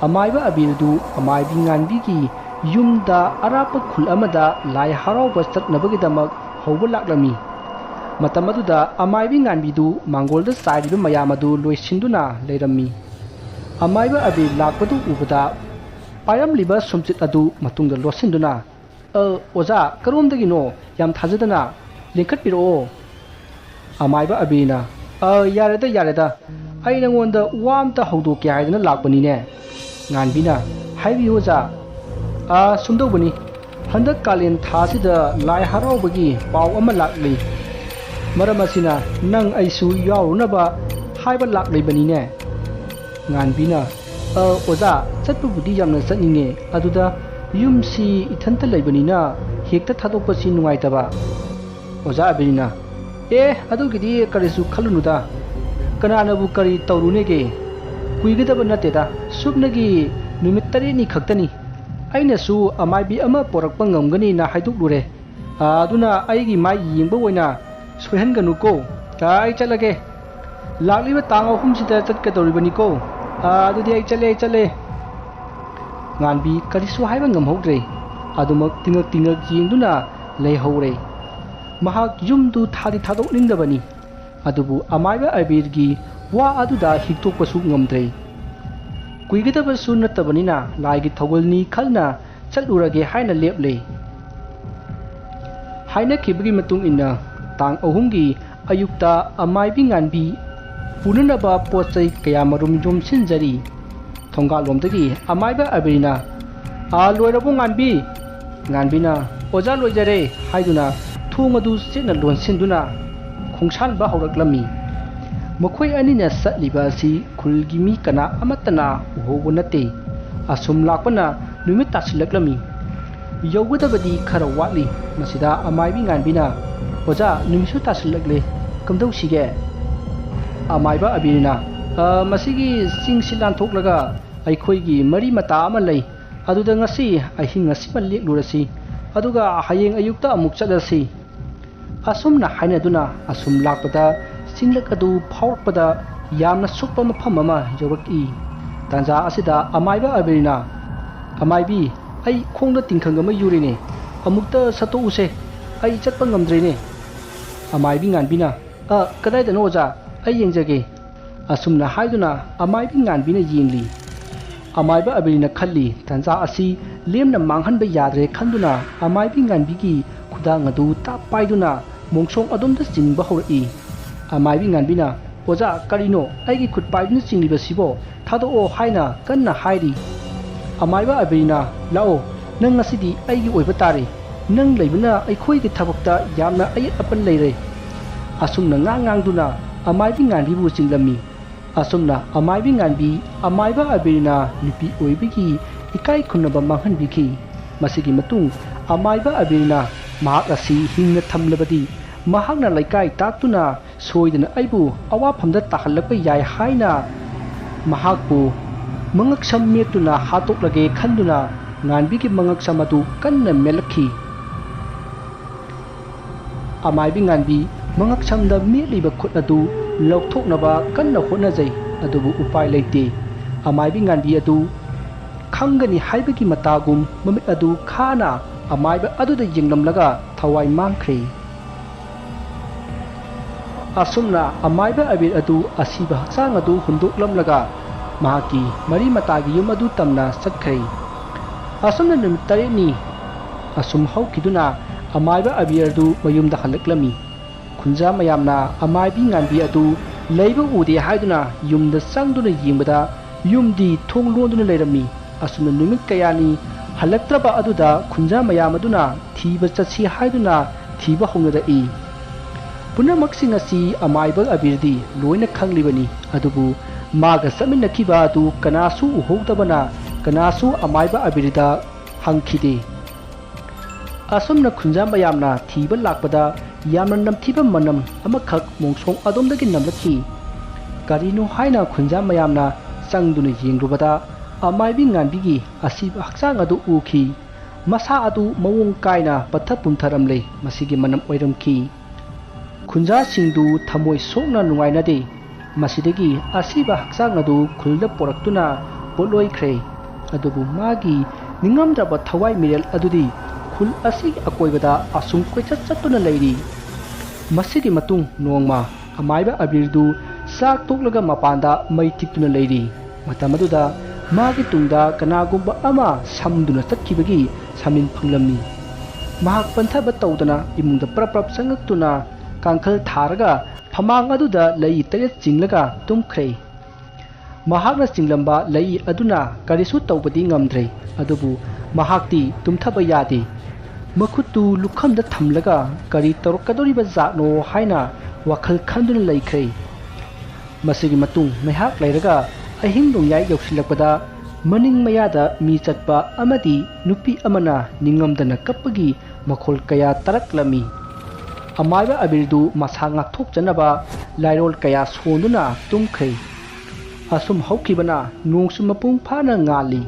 ꯑꯃꯥꯏꯕ ꯑꯕꯤꯔꯗꯨ ꯑꯃꯥꯏꯕꯤ ꯉꯥꯟꯕꯤꯒꯤ ꯌꯨꯝꯗ ꯑꯔꯥꯞꯄ ꯈꯨꯜ ꯑꯃꯗ ꯂꯥꯏ ꯍꯔꯥꯎꯕ ꯆꯠꯅꯕꯒꯤꯗꯃꯛ ꯍꯧꯕ ꯂꯥꯛꯂꯝꯃꯤ꯫ ꯃꯇꯝ ꯑꯗꯨꯗ ꯑꯃꯥꯏꯕꯤ ꯉꯥꯟꯕꯤꯗꯨ ꯃꯥꯡꯒꯣꯜꯗ ꯆꯥꯏꯔꯤꯕ ꯃꯌꯥꯝ ꯑꯗꯨ ꯂꯣꯏꯁꯤꯟꯗꯨꯅ ꯂꯩꯔꯝꯃꯤ꯫ ꯑꯃꯥꯏꯕ ꯑꯕꯤꯔ ꯂꯥꯛꯄꯗꯨ ꯎꯕꯗ ꯄꯥꯏꯔꯝꯂꯤꯕ ꯁꯨꯝꯆꯤꯠ ꯑꯗꯨ ꯃꯇꯨꯡꯗ ꯂꯣꯠꯁꯤꯟꯗꯨꯅ, "ꯑ, ꯑꯣꯖꯥ, ꯀꯔꯣꯝꯗꯒꯤꯅꯣ? ꯌꯥꯝ ꯊꯥꯖꯗꯅ ꯂꯦꯡꯈꯠꯄꯤꯔꯛꯑꯣ꯫" ꯑꯃꯥꯏꯕ ꯑꯕꯤꯔꯅ, "ꯑ, ꯌꯥꯔꯦꯗ, ꯌꯥꯔꯦꯗ, ꯑꯩ ꯅꯉꯣꯟꯗ ꯋꯥ ꯑꯝꯇ ꯍꯧꯗꯣꯛꯀꯦ ꯍꯥꯏꯗꯅ ꯂꯥꯛꯄꯅꯤꯅꯦ꯫" ꯉꯥꯟꯕꯤꯅ, "ꯍꯥꯏꯕꯤꯌꯨ ꯑꯣꯖꯥ꯫" "ꯑ, ꯁꯨꯝꯗꯧꯕꯅꯤ, ꯍꯟꯗꯛ ꯀꯥꯂꯦꯟ ꯊꯥꯁꯤꯗ ꯂꯥꯏ ꯍꯔꯥꯎꯕꯒꯤ ꯄꯥꯎ ꯑꯃ ꯂꯥꯛꯂꯤ꯫ ꯃꯔꯝ ꯑꯁꯤꯅ ꯅꯪ ꯑꯩꯁꯨ ꯌꯥꯎꯔꯨꯅꯕ ꯍꯥꯏꯕ ꯂꯥꯛꯂꯤꯕꯅꯤꯅꯦ꯫" ꯉꯥꯟꯕꯤꯅ, "ꯑ, ꯑꯣꯖꯥ, ꯆꯠꯄꯕꯨꯗꯤ ꯌꯥꯝꯅ ꯆꯠꯅꯤꯡꯉꯦ, ꯑꯗꯨꯗ ꯌꯨꯝꯁꯤ ꯏꯊꯟꯇ ꯂꯩꯕꯅꯤꯅ ꯍꯦꯛꯇ ꯊꯥꯗꯣꯛꯄꯁꯤ ꯅꯨꯡꯉꯥꯏꯇꯕ꯫ ꯑꯣꯖꯥ ꯑꯕꯤꯔꯅ, "ꯑꯦ, ꯑꯗꯨꯒꯤꯗꯤ ꯀꯔꯤꯁꯨ ꯈꯜꯂꯨꯅꯨꯗ꯫ ꯀꯅꯥꯅꯕꯨ ꯀꯔꯤ ꯇꯧꯔꯨꯅꯦꯒꯦ? ꯀꯨꯏꯒꯗꯕ ꯅꯠꯇꯦꯗ, ꯁꯨꯞꯅꯒꯤ ꯅꯨꯃꯤꯠ ꯇꯔꯦꯠꯅꯤ ꯈꯛꯇꯅꯤ꯫ ꯑꯩꯅꯁꯨ ꯑꯃꯥꯏꯕꯤ ꯑꯃ ꯄꯣꯔꯛꯄ ꯉꯝꯒꯅꯤꯅ ꯍꯥꯏꯗꯣꯛꯂꯨꯔꯦ꯫ ꯑꯗꯨꯅ ꯑꯩꯒꯤ ꯃꯥꯏ ꯌꯦꯡꯕ ꯑꯣꯏꯅ ꯁꯣꯏꯍꯟꯒꯅꯨꯀꯣ꯫ ꯑꯩ ꯆꯠꯂꯒꯦ꯫ ꯂꯥꯛꯂꯤꯕ ꯇꯥꯡ ꯑꯍꯨꯝꯁꯤꯗ ꯆꯠꯀꯗꯧꯔꯤꯕꯅꯤꯀꯣ꯫ ꯑꯗꯨꯗꯤ ꯑꯩ ꯆꯠꯂꯦ, ꯑꯩ ꯆꯠꯂꯦ꯫" ꯉꯥꯟꯕꯤ ꯀꯔꯤꯁꯨ ꯍꯥꯏꯕ ꯉꯝꯍꯧꯗ꯭ꯔꯦ꯫ ꯑꯗꯨꯃꯛ ꯇꯤꯉꯛ ꯇꯤꯉꯛ ꯌꯦꯡꯗꯨꯅ ꯂꯩꯍꯧꯔꯦ꯫ ꯃꯍꯥꯛ ꯌꯨꯝꯗꯨ ꯊꯥꯗꯤ ꯊꯥꯗꯣꯛꯅꯤꯡꯗꯕꯅꯤ, ꯑꯗꯨꯕꯨ ꯑꯃꯥꯏꯕ ꯑꯕꯤꯔꯒꯤ ꯋꯥ ꯑꯗꯨꯗ ꯍꯤꯛꯇꯣꯛꯄꯁꯨ ꯉꯝꯗ꯭ꯔꯦ꯫ ꯀꯨꯏꯒꯗꯕꯁꯨ ꯅꯠꯇꯕꯅꯤꯅ ꯂꯥꯏꯒꯤ ꯊꯧꯒꯜꯅꯤ ꯈꯜꯅ ꯆꯠꯂꯨꯔꯒꯦ ꯍꯥꯏꯅ ꯂꯦꯞꯂꯦ꯫ ꯍꯥꯏꯅꯈꯤꯕꯒꯤ ꯃꯇꯨꯡ ꯏꯟꯅ ꯇꯥꯡ ꯑꯍꯨꯝꯒꯤ ꯑꯌꯨꯛꯇ ꯑꯃꯥꯏꯕꯤ ꯉꯥꯟꯕꯤ ꯄꯨꯅꯅꯕ ꯄꯣꯠ ꯆꯩ ꯀꯌꯥ ꯃꯔꯨꯝ ꯌꯣꯝꯁꯤꯟꯖꯔꯤ꯫ ꯊꯣꯡꯒꯥꯜꯂꯣꯝꯗꯒꯤ ꯑꯃꯥꯏꯕ ꯑꯕꯤꯔꯅ, "ꯑꯥ, ꯂꯣꯏꯔꯕꯣ ꯉꯥꯟꯕꯤ?" ꯉꯥꯟꯕꯤꯅ, "ꯑꯣꯖꯥ, ꯂꯣꯏꯖꯔꯦ" ꯍꯥꯏꯗꯨꯅ ꯊꯣꯡ ꯑꯗꯨ ꯆꯦꯠꯅ ꯂꯣꯟꯁꯤꯟꯗꯨꯅ ꯈꯣꯡꯁꯥꯟꯕ ꯍꯧꯔꯛꯂꯝꯃꯤ꯫ ꯃꯈꯣꯏ ꯑꯅꯤꯅ ꯆꯠꯂꯤꯕ ꯑꯁꯤ ꯈꯨꯜꯒꯤ ꯃꯤ ꯀꯅꯥ ꯑꯃꯠꯇꯅ ꯎꯍꯧꯕ ꯅꯠꯇꯦ꯫ ꯑꯁꯨꯝ ꯂꯥꯛꯄꯅ ꯅꯨꯃꯤꯠ ꯇꯥꯁꯤꯜꯂꯛꯂꯝꯃꯤ꯫ ꯌꯧꯒꯗꯕꯗꯤ ꯈꯔ ꯋꯥꯠꯂꯤ꯫ ꯃꯁꯤꯗ ꯑꯃꯥꯏꯕꯤ ꯉꯥꯟꯕꯤꯅ, "ꯑꯣꯖꯥ, ꯅꯨꯃꯤꯠꯁꯨ ꯇꯥꯁꯤꯜꯂꯛꯂꯦ, ꯀꯝꯗꯧꯁꯤꯒꯦ?" ꯑꯃꯥꯏꯕ ꯑꯕꯤꯔꯅ, "ꯑ, ꯃꯁꯤꯒꯤ ꯆꯤꯡꯁꯤ ꯂꯥꯟꯊꯣꯛꯂꯒ ꯑꯩꯈꯣꯏꯒꯤ ꯃꯔꯤ ꯃꯇꯥ ꯑꯃ ꯂꯩ꯫ ꯑꯗꯨꯗ ꯉꯁꯤ ꯑꯍꯤꯡ ꯑꯁꯤꯃ ꯂꯦꯛꯂꯨꯔꯁꯤ, ꯑꯗꯨꯒ ꯍꯌꯦꯡ ꯑꯌꯨꯛꯇ ꯑꯃꯨꯛ ꯆꯠꯂꯁꯤ꯫" ꯑꯁꯨꯝꯅ ꯍꯥꯏꯅꯗꯨꯅ ꯑꯁꯨꯝ ꯂꯥꯛꯄꯗ ꯆꯤꯡꯂꯛ ꯑꯗꯨ ꯐꯥꯎꯔꯛꯄꯗ ꯌꯥꯝꯅ ꯁꯣꯛꯄ ꯃꯐꯝ ꯑꯃ ꯌꯧꯔꯛꯏ꯫ ꯇꯥꯟꯖꯥ ꯑꯁꯤꯗ ꯑꯃꯥꯏꯕ ꯑꯕꯤꯔꯅ, "ꯑꯃꯥꯏꯕꯤ, ꯑꯩ ꯈꯣꯡꯗ ꯇꯤꯡꯈꯪ ꯑꯃ ꯌꯨꯔꯤꯅꯦ, ꯑꯃꯨꯛꯇ ꯁꯠꯇꯣꯛꯎꯁꯦ, ꯑꯩ ꯆꯠꯄ ꯉꯝꯗ꯭ꯔꯦꯅꯦ꯫" ꯑꯃꯥꯏꯕꯤ ꯉꯥꯟꯕꯤꯅ, "ꯑ, ꯀꯗꯥꯏꯗꯅꯣ ꯑꯣꯖꯥ? ꯑꯩ ꯌꯦꯡꯖꯒꯦ꯫" ꯑꯁꯨꯝꯅ ꯍꯥꯏꯗꯨꯅ ꯑꯃꯥꯏꯕꯤ ꯉꯥꯟꯕꯤꯅ ꯌꯦꯡꯂꯤ꯫ ꯑꯃꯥꯏꯕ ꯑꯕꯤꯔꯅ ꯈꯜꯂꯤ, ꯇꯥꯟꯖꯥ ꯑꯁꯤ ꯂꯦꯝꯅ ꯃꯥꯡꯍꯟꯕ ꯌꯥꯗ꯭ꯔꯦ ꯈꯟꯗꯨꯅ ꯑꯃꯥꯏꯕꯤ ꯉꯥꯟꯕꯤꯒꯤ ꯈꯨꯗꯥꯡ ꯑꯗꯨ ꯇꯥꯞ ꯄꯥꯏꯗꯨꯅ ꯃꯣꯡꯁꯣꯡ ꯑꯗꯣꯝꯗ ꯆꯤꯡꯕ ꯍꯧꯔꯛꯏ꯫ ꯑꯃꯥꯏꯕꯤ ꯉꯥꯟꯕꯤꯅ, "ꯑꯣꯖꯥ, ꯀꯔꯤꯅꯣ ꯑꯩꯒꯤ ꯈꯨꯠ ꯄꯥꯏꯗꯨꯅ ꯆꯤꯡꯂꯤꯕꯁꯤꯕꯣ? ꯊꯥꯗꯣꯛꯑꯣ" ꯍꯥꯏꯅ ꯀꯟꯅ ꯍꯥꯏꯔꯤ꯫ ꯑꯃꯥꯏꯕ ꯑꯕꯤꯔꯅ, "ꯂꯥꯛꯑꯣ, ꯅꯪ ꯉꯁꯤꯗꯤ ꯑꯩꯒꯤ ꯑꯣꯏꯕ ꯇꯥꯔꯦ꯫ ꯅꯪ ꯂꯩꯕꯅ ꯑꯩꯈꯣꯏꯒꯤ ꯊꯕꯛꯇ ꯌꯥꯝꯅ ꯑꯌꯦꯠ ꯑꯄꯟ ꯂꯩꯔꯦ꯫" ꯑꯁꯨꯝꯅ ꯉꯥꯡ ꯉꯥꯡꯗꯨꯅ ꯑꯃꯥꯏꯕꯤ ꯉꯥꯟꯕꯤꯕꯨ ꯆꯤꯡꯂꯝꯃꯤ꯫ ꯑꯁꯨꯝꯅ ꯑꯃꯥꯏꯕꯤ ꯉꯥꯟꯕꯤ ꯑꯃꯥꯏꯕ ꯑꯕꯤꯔꯅ ꯅꯨꯄꯤ ꯑꯣꯏꯕꯒꯤ ꯏꯀꯥꯏ ꯈꯨꯝꯅꯕ ꯃꯥꯡꯍꯟꯕꯤꯈꯤ꯫ ꯃꯁꯤꯒꯤ ꯃꯇꯨꯡ ꯑꯃꯥꯏꯕ ꯑꯕꯤꯔꯅ ꯃꯍꯥꯛ ꯑꯁꯤ ꯍꯤꯡꯅ ꯊꯝꯂꯕꯗꯤ ꯃꯍꯥꯛꯅ ꯂꯩꯀꯥꯏ ꯇꯥꯛꯇꯨꯅ ꯁꯣꯏꯗꯅ ꯑꯩꯕꯨ ꯑꯋꯥꯐꯝꯗ ꯇꯥꯍꯜꯂꯛꯄ ꯌꯥꯏ ꯍꯥꯏꯅ ꯃꯍꯥꯛꯄꯨ ꯃꯉꯛꯁꯝ ꯃꯦꯠꯇꯨꯅ ꯍꯥꯠꯇꯣꯛꯂꯒꯦ ꯈꯟꯗꯨꯅ ꯉꯥꯟꯕꯤꯒꯤ ꯃꯉꯛꯁꯝ ꯑꯗꯨ ꯀꯟꯅ ꯃꯦꯠꯂꯛꯈꯤ꯫ ꯑꯃꯥꯏꯕꯤ ꯉꯥꯟꯕꯤ ꯃꯉꯛꯁꯝꯗ ꯃꯦꯠꯂꯤꯕ ꯈꯨꯠ ꯑꯗꯨ ꯂꯧꯊꯣꯛꯅꯕ ꯀꯟꯅ ꯍꯣꯠꯅꯖꯩ, ꯑꯗꯨꯕꯨ ꯎꯄꯥꯏ ꯂꯩꯇꯦ꯫ ꯑꯃꯥꯏꯕꯤ ꯉꯥꯟꯕꯤ ꯑꯗꯨ ꯈꯪꯒꯅꯤ ꯍꯥꯏꯕꯒꯤ ꯃꯇꯥꯒꯨꯝ ꯃꯃꯤꯠ ꯑꯗꯨ ꯈꯥꯅ ꯑꯃꯥꯏꯕ ꯑꯗꯨꯗ ꯌꯦꯡꯂꯝꯂꯒ ꯊꯋꯥꯏ ꯃꯥꯡꯈ꯭ꯔꯦ꯫ ꯑꯁꯨꯝꯅ ꯑꯃꯥꯏꯕ ꯑꯕꯤꯔ ꯑꯗꯨ ꯑꯁꯤꯕ ꯍꯛꯆꯥꯡ ꯑꯗꯨ ꯍꯨꯟꯗꯣꯛꯂꯝꯂꯒ ꯃꯍꯥꯛꯀꯤ ꯃꯔꯤ ꯃꯇꯥꯒꯤ ꯌꯨꯝ ꯑꯗꯨ ꯇꯝꯅ ꯆꯠꯈ꯭ꯔꯦ꯫ ꯑꯁꯨꯝꯅ ꯅꯨꯃꯤꯠ ꯇꯔꯦꯠꯅꯤ ꯑꯁꯨꯝ ꯍꯧꯈꯤꯗꯨꯅ ꯑꯃꯥꯏꯕ ꯑꯕꯤꯔ ꯑꯗꯨ ꯃꯌꯨꯝꯗ ꯍꯜꯂꯛꯂꯝꯃꯤ꯫ ꯈꯨꯟꯖꯥ ꯃꯌꯥꯝꯅ ꯑꯃꯥꯏꯕꯤ ꯉꯥꯟꯕꯤ ꯑꯗꯨ ꯂꯩꯕ ꯎꯗꯦ ꯍꯥꯏꯗꯨꯅ ꯌꯨꯝꯗ ꯆꯪꯗꯨꯅ ꯌꯦꯡꯕꯗ ꯌꯨꯝꯗꯤ ꯊꯣꯡ ꯂꯣꯟꯗꯨꯅ ꯂꯩꯔꯝꯃꯤ꯫ ꯑꯁꯨꯝꯅ ꯅꯨꯃꯤꯠ ꯀꯌꯥꯅꯤ ꯍꯜꯂꯛꯇ꯭ꯔꯕ ꯑꯗꯨꯗ ꯈꯨꯟꯖꯥ ꯃꯌꯥꯝ ꯑꯗꯨꯅ ꯊꯤꯕ ꯆꯠꯁꯤ ꯍꯥꯏꯗꯨꯅ ꯊꯤꯕ ꯍꯧꯅꯔꯛꯏ꯫ ꯄꯨꯝꯅꯃꯛꯁꯤꯡ ꯑꯁꯤ ꯑꯃꯥꯏꯕ ꯑꯕꯤꯔꯗꯤ ꯂꯣꯏꯅ ꯈꯪꯂꯤꯕꯅꯤ, ꯑꯗꯨꯕꯨ ꯃꯥꯒ ꯆꯠꯃꯤꯟꯅꯈꯤꯕ ꯑꯗꯨ ꯀꯅꯥꯁꯨ ꯎꯍꯧꯗꯕꯅ ꯀꯅꯥꯁꯨ ꯑꯃꯥꯏꯕ ꯑꯕꯤꯔꯗ ꯍꯪꯈꯤꯗꯦ꯫ ꯑꯁꯨꯝꯅ ꯈꯨꯟꯖꯥ ꯃꯌꯥꯝꯅ ꯊꯤꯕ ꯂꯥꯛꯄꯗ ꯌꯥꯝꯅ ꯅꯝꯊꯤꯕ ꯃꯅꯝ ꯑꯃꯈꯛ ꯃꯣꯡꯁꯣꯡ ꯑꯗꯣꯝꯗꯒꯤ ꯅꯝꯂꯛꯈꯤ꯫ ꯀꯔꯤꯅꯣ ꯍꯥꯏꯅ ꯈꯨꯟꯖꯥ ꯃꯌꯥꯝꯅ ꯆꯪꯗꯨꯅ ꯌꯦꯡꯂꯨꯕꯗ ꯑꯃꯥꯏꯕꯤ ꯉꯥꯟꯕꯤꯒꯤ ꯑꯁꯤꯕ ꯍꯛꯆꯥꯡ ꯑꯗꯨ ꯎꯈꯤ꯫ ꯃꯁꯥ ꯑꯗꯨ ꯃꯑꯣꯡ ꯀꯥꯏꯅ ꯄꯠꯊ ꯄꯨꯝꯊꯔꯝꯂꯦ꯫ ꯃꯁꯤꯒꯤ ꯃꯅꯝ ꯑꯣꯏꯔꯝꯈꯤ꯫ ꯈꯨꯟꯖꯥꯁꯤꯡꯗꯨ ꯊꯃꯣꯏ ꯁꯣꯛꯅ ꯅꯨꯡꯉꯥꯏꯅꯗꯦ꯫ ꯃꯁꯤꯗꯒꯤ ꯑꯁꯤꯕ ꯍꯛꯆꯥꯡ ꯑꯗꯨ ꯈꯨꯜꯗ ꯄꯣꯔꯛꯇꯨꯅ ꯄꯣꯠꯂꯣꯏꯈ꯭ꯔꯦ꯫ ꯑꯗꯨꯕꯨ ꯃꯥꯒꯤ ꯅꯤꯡꯉꯝꯗ꯭ꯔꯕ ꯊꯋꯥꯏ ꯃꯤꯔꯦꯜ ꯑꯗꯨꯗꯤ ꯈꯨꯜ ꯑꯁꯤꯒꯤ ꯑꯀꯣꯏꯕꯗ ꯑꯁꯨꯝ ꯀꯣꯏꯆꯠ ꯆꯠꯇꯨꯅ ꯂꯩꯔꯤ꯫ ꯃꯁꯤꯒꯤ ꯃꯇꯨꯡ ꯅꯣꯡꯃ ꯑꯃꯥꯏꯕ ꯑꯕꯤꯔꯗꯨ ꯆꯥꯛ ꯇꯣꯛꯂꯒ ꯃꯄꯥꯟꯗ ꯃꯩ ꯇꯤꯛꯇꯨꯅ ꯂꯩꯔꯤ꯫ ꯃꯇꯝ ꯑꯗꯨꯗ ꯃꯥꯒꯤ ꯇꯨꯡꯗ ꯀꯅꯥꯒꯨꯝꯕ ꯑꯃ ꯁꯝꯗꯨꯅ ꯆꯠꯈꯤꯕꯒꯤ ꯁꯃꯤꯟ ꯐꯪꯂꯝꯃꯤ꯫ ꯃꯍꯥꯛ ꯄꯟꯊꯕ ꯇꯧꯗꯅ ꯏꯃꯨꯡꯗ ꯄ꯭ꯔꯞ ꯄ꯭ꯔꯞ ꯆꯪꯂꯛꯇꯨꯅ ꯀꯥꯡꯈꯜ ꯊꯥꯔꯒ ꯐꯃꯥꯡ ꯑꯗꯨꯗ ꯂꯩ ꯇꯔꯦꯠ ꯆꯤꯡꯂꯒ ꯇꯨꯝꯈ꯭ꯔꯦ꯫ ꯃꯍꯥꯛꯅ ꯆꯤꯡꯂꯝꯕ ꯂꯩ ꯑꯗꯨꯅ ꯀꯔꯤꯁꯨ ꯇꯧꯕꯗꯤ ꯉꯝꯗ꯭ꯔꯦ, ꯑꯗꯨꯕꯨ ꯃꯍꯥꯛꯇꯤ ꯇꯨꯝꯊꯕ ꯌꯥꯗꯦ꯫ ꯃꯈꯨꯠꯇꯨ ꯂꯨꯈꯝꯗ ꯊꯝꯂꯒ ꯀꯔꯤ ꯇꯧꯔꯛꯀꯗꯧꯔꯤꯕ ꯖꯥꯠꯅꯣ ꯍꯥꯏꯅ ꯋꯥꯈꯜ ꯈꯟꯗꯨꯅ ꯂꯩꯈ꯭ꯔꯦ꯫ ꯃꯁꯤꯒꯤ ꯃꯇꯨꯡ ꯉꯥꯏꯍꯥꯛ ꯂꯩꯔꯒ ꯑꯍꯤꯡ ꯅꯣꯡꯌꯥꯏ ꯌꯧꯁꯤꯜꯂꯛꯄꯗ ꯃꯅꯤꯡ ꯃꯌꯥꯗ ꯃꯤ ꯆꯠꯄ ꯑꯃꯗꯤ ꯅꯨꯄꯤ ꯑꯃꯅ ꯅꯤꯡꯉꯝꯗꯅ ꯀꯞꯄꯒꯤ ꯃꯈꯣꯜ ꯀꯌꯥ ꯇꯥꯔꯛꯂꯝꯃꯤ꯫ ꯑꯃꯥꯏꯕ ꯑꯕꯤꯔꯗꯨ ꯃꯁꯥ ꯉꯥꯛꯊꯣꯛꯆꯅꯕ ꯂꯥꯏꯔꯣꯜ ꯀꯌꯥ ꯁꯣꯟꯗꯨꯅ ꯇꯨꯝꯈ꯭ꯔꯦ꯫ ꯑꯁꯨꯝ ꯍꯧꯈꯤꯕꯅ ꯅꯣꯡꯁꯨ ꯃꯄꯨꯡ ꯐꯥꯅ ꯉꯥꯜꯂꯤ꯫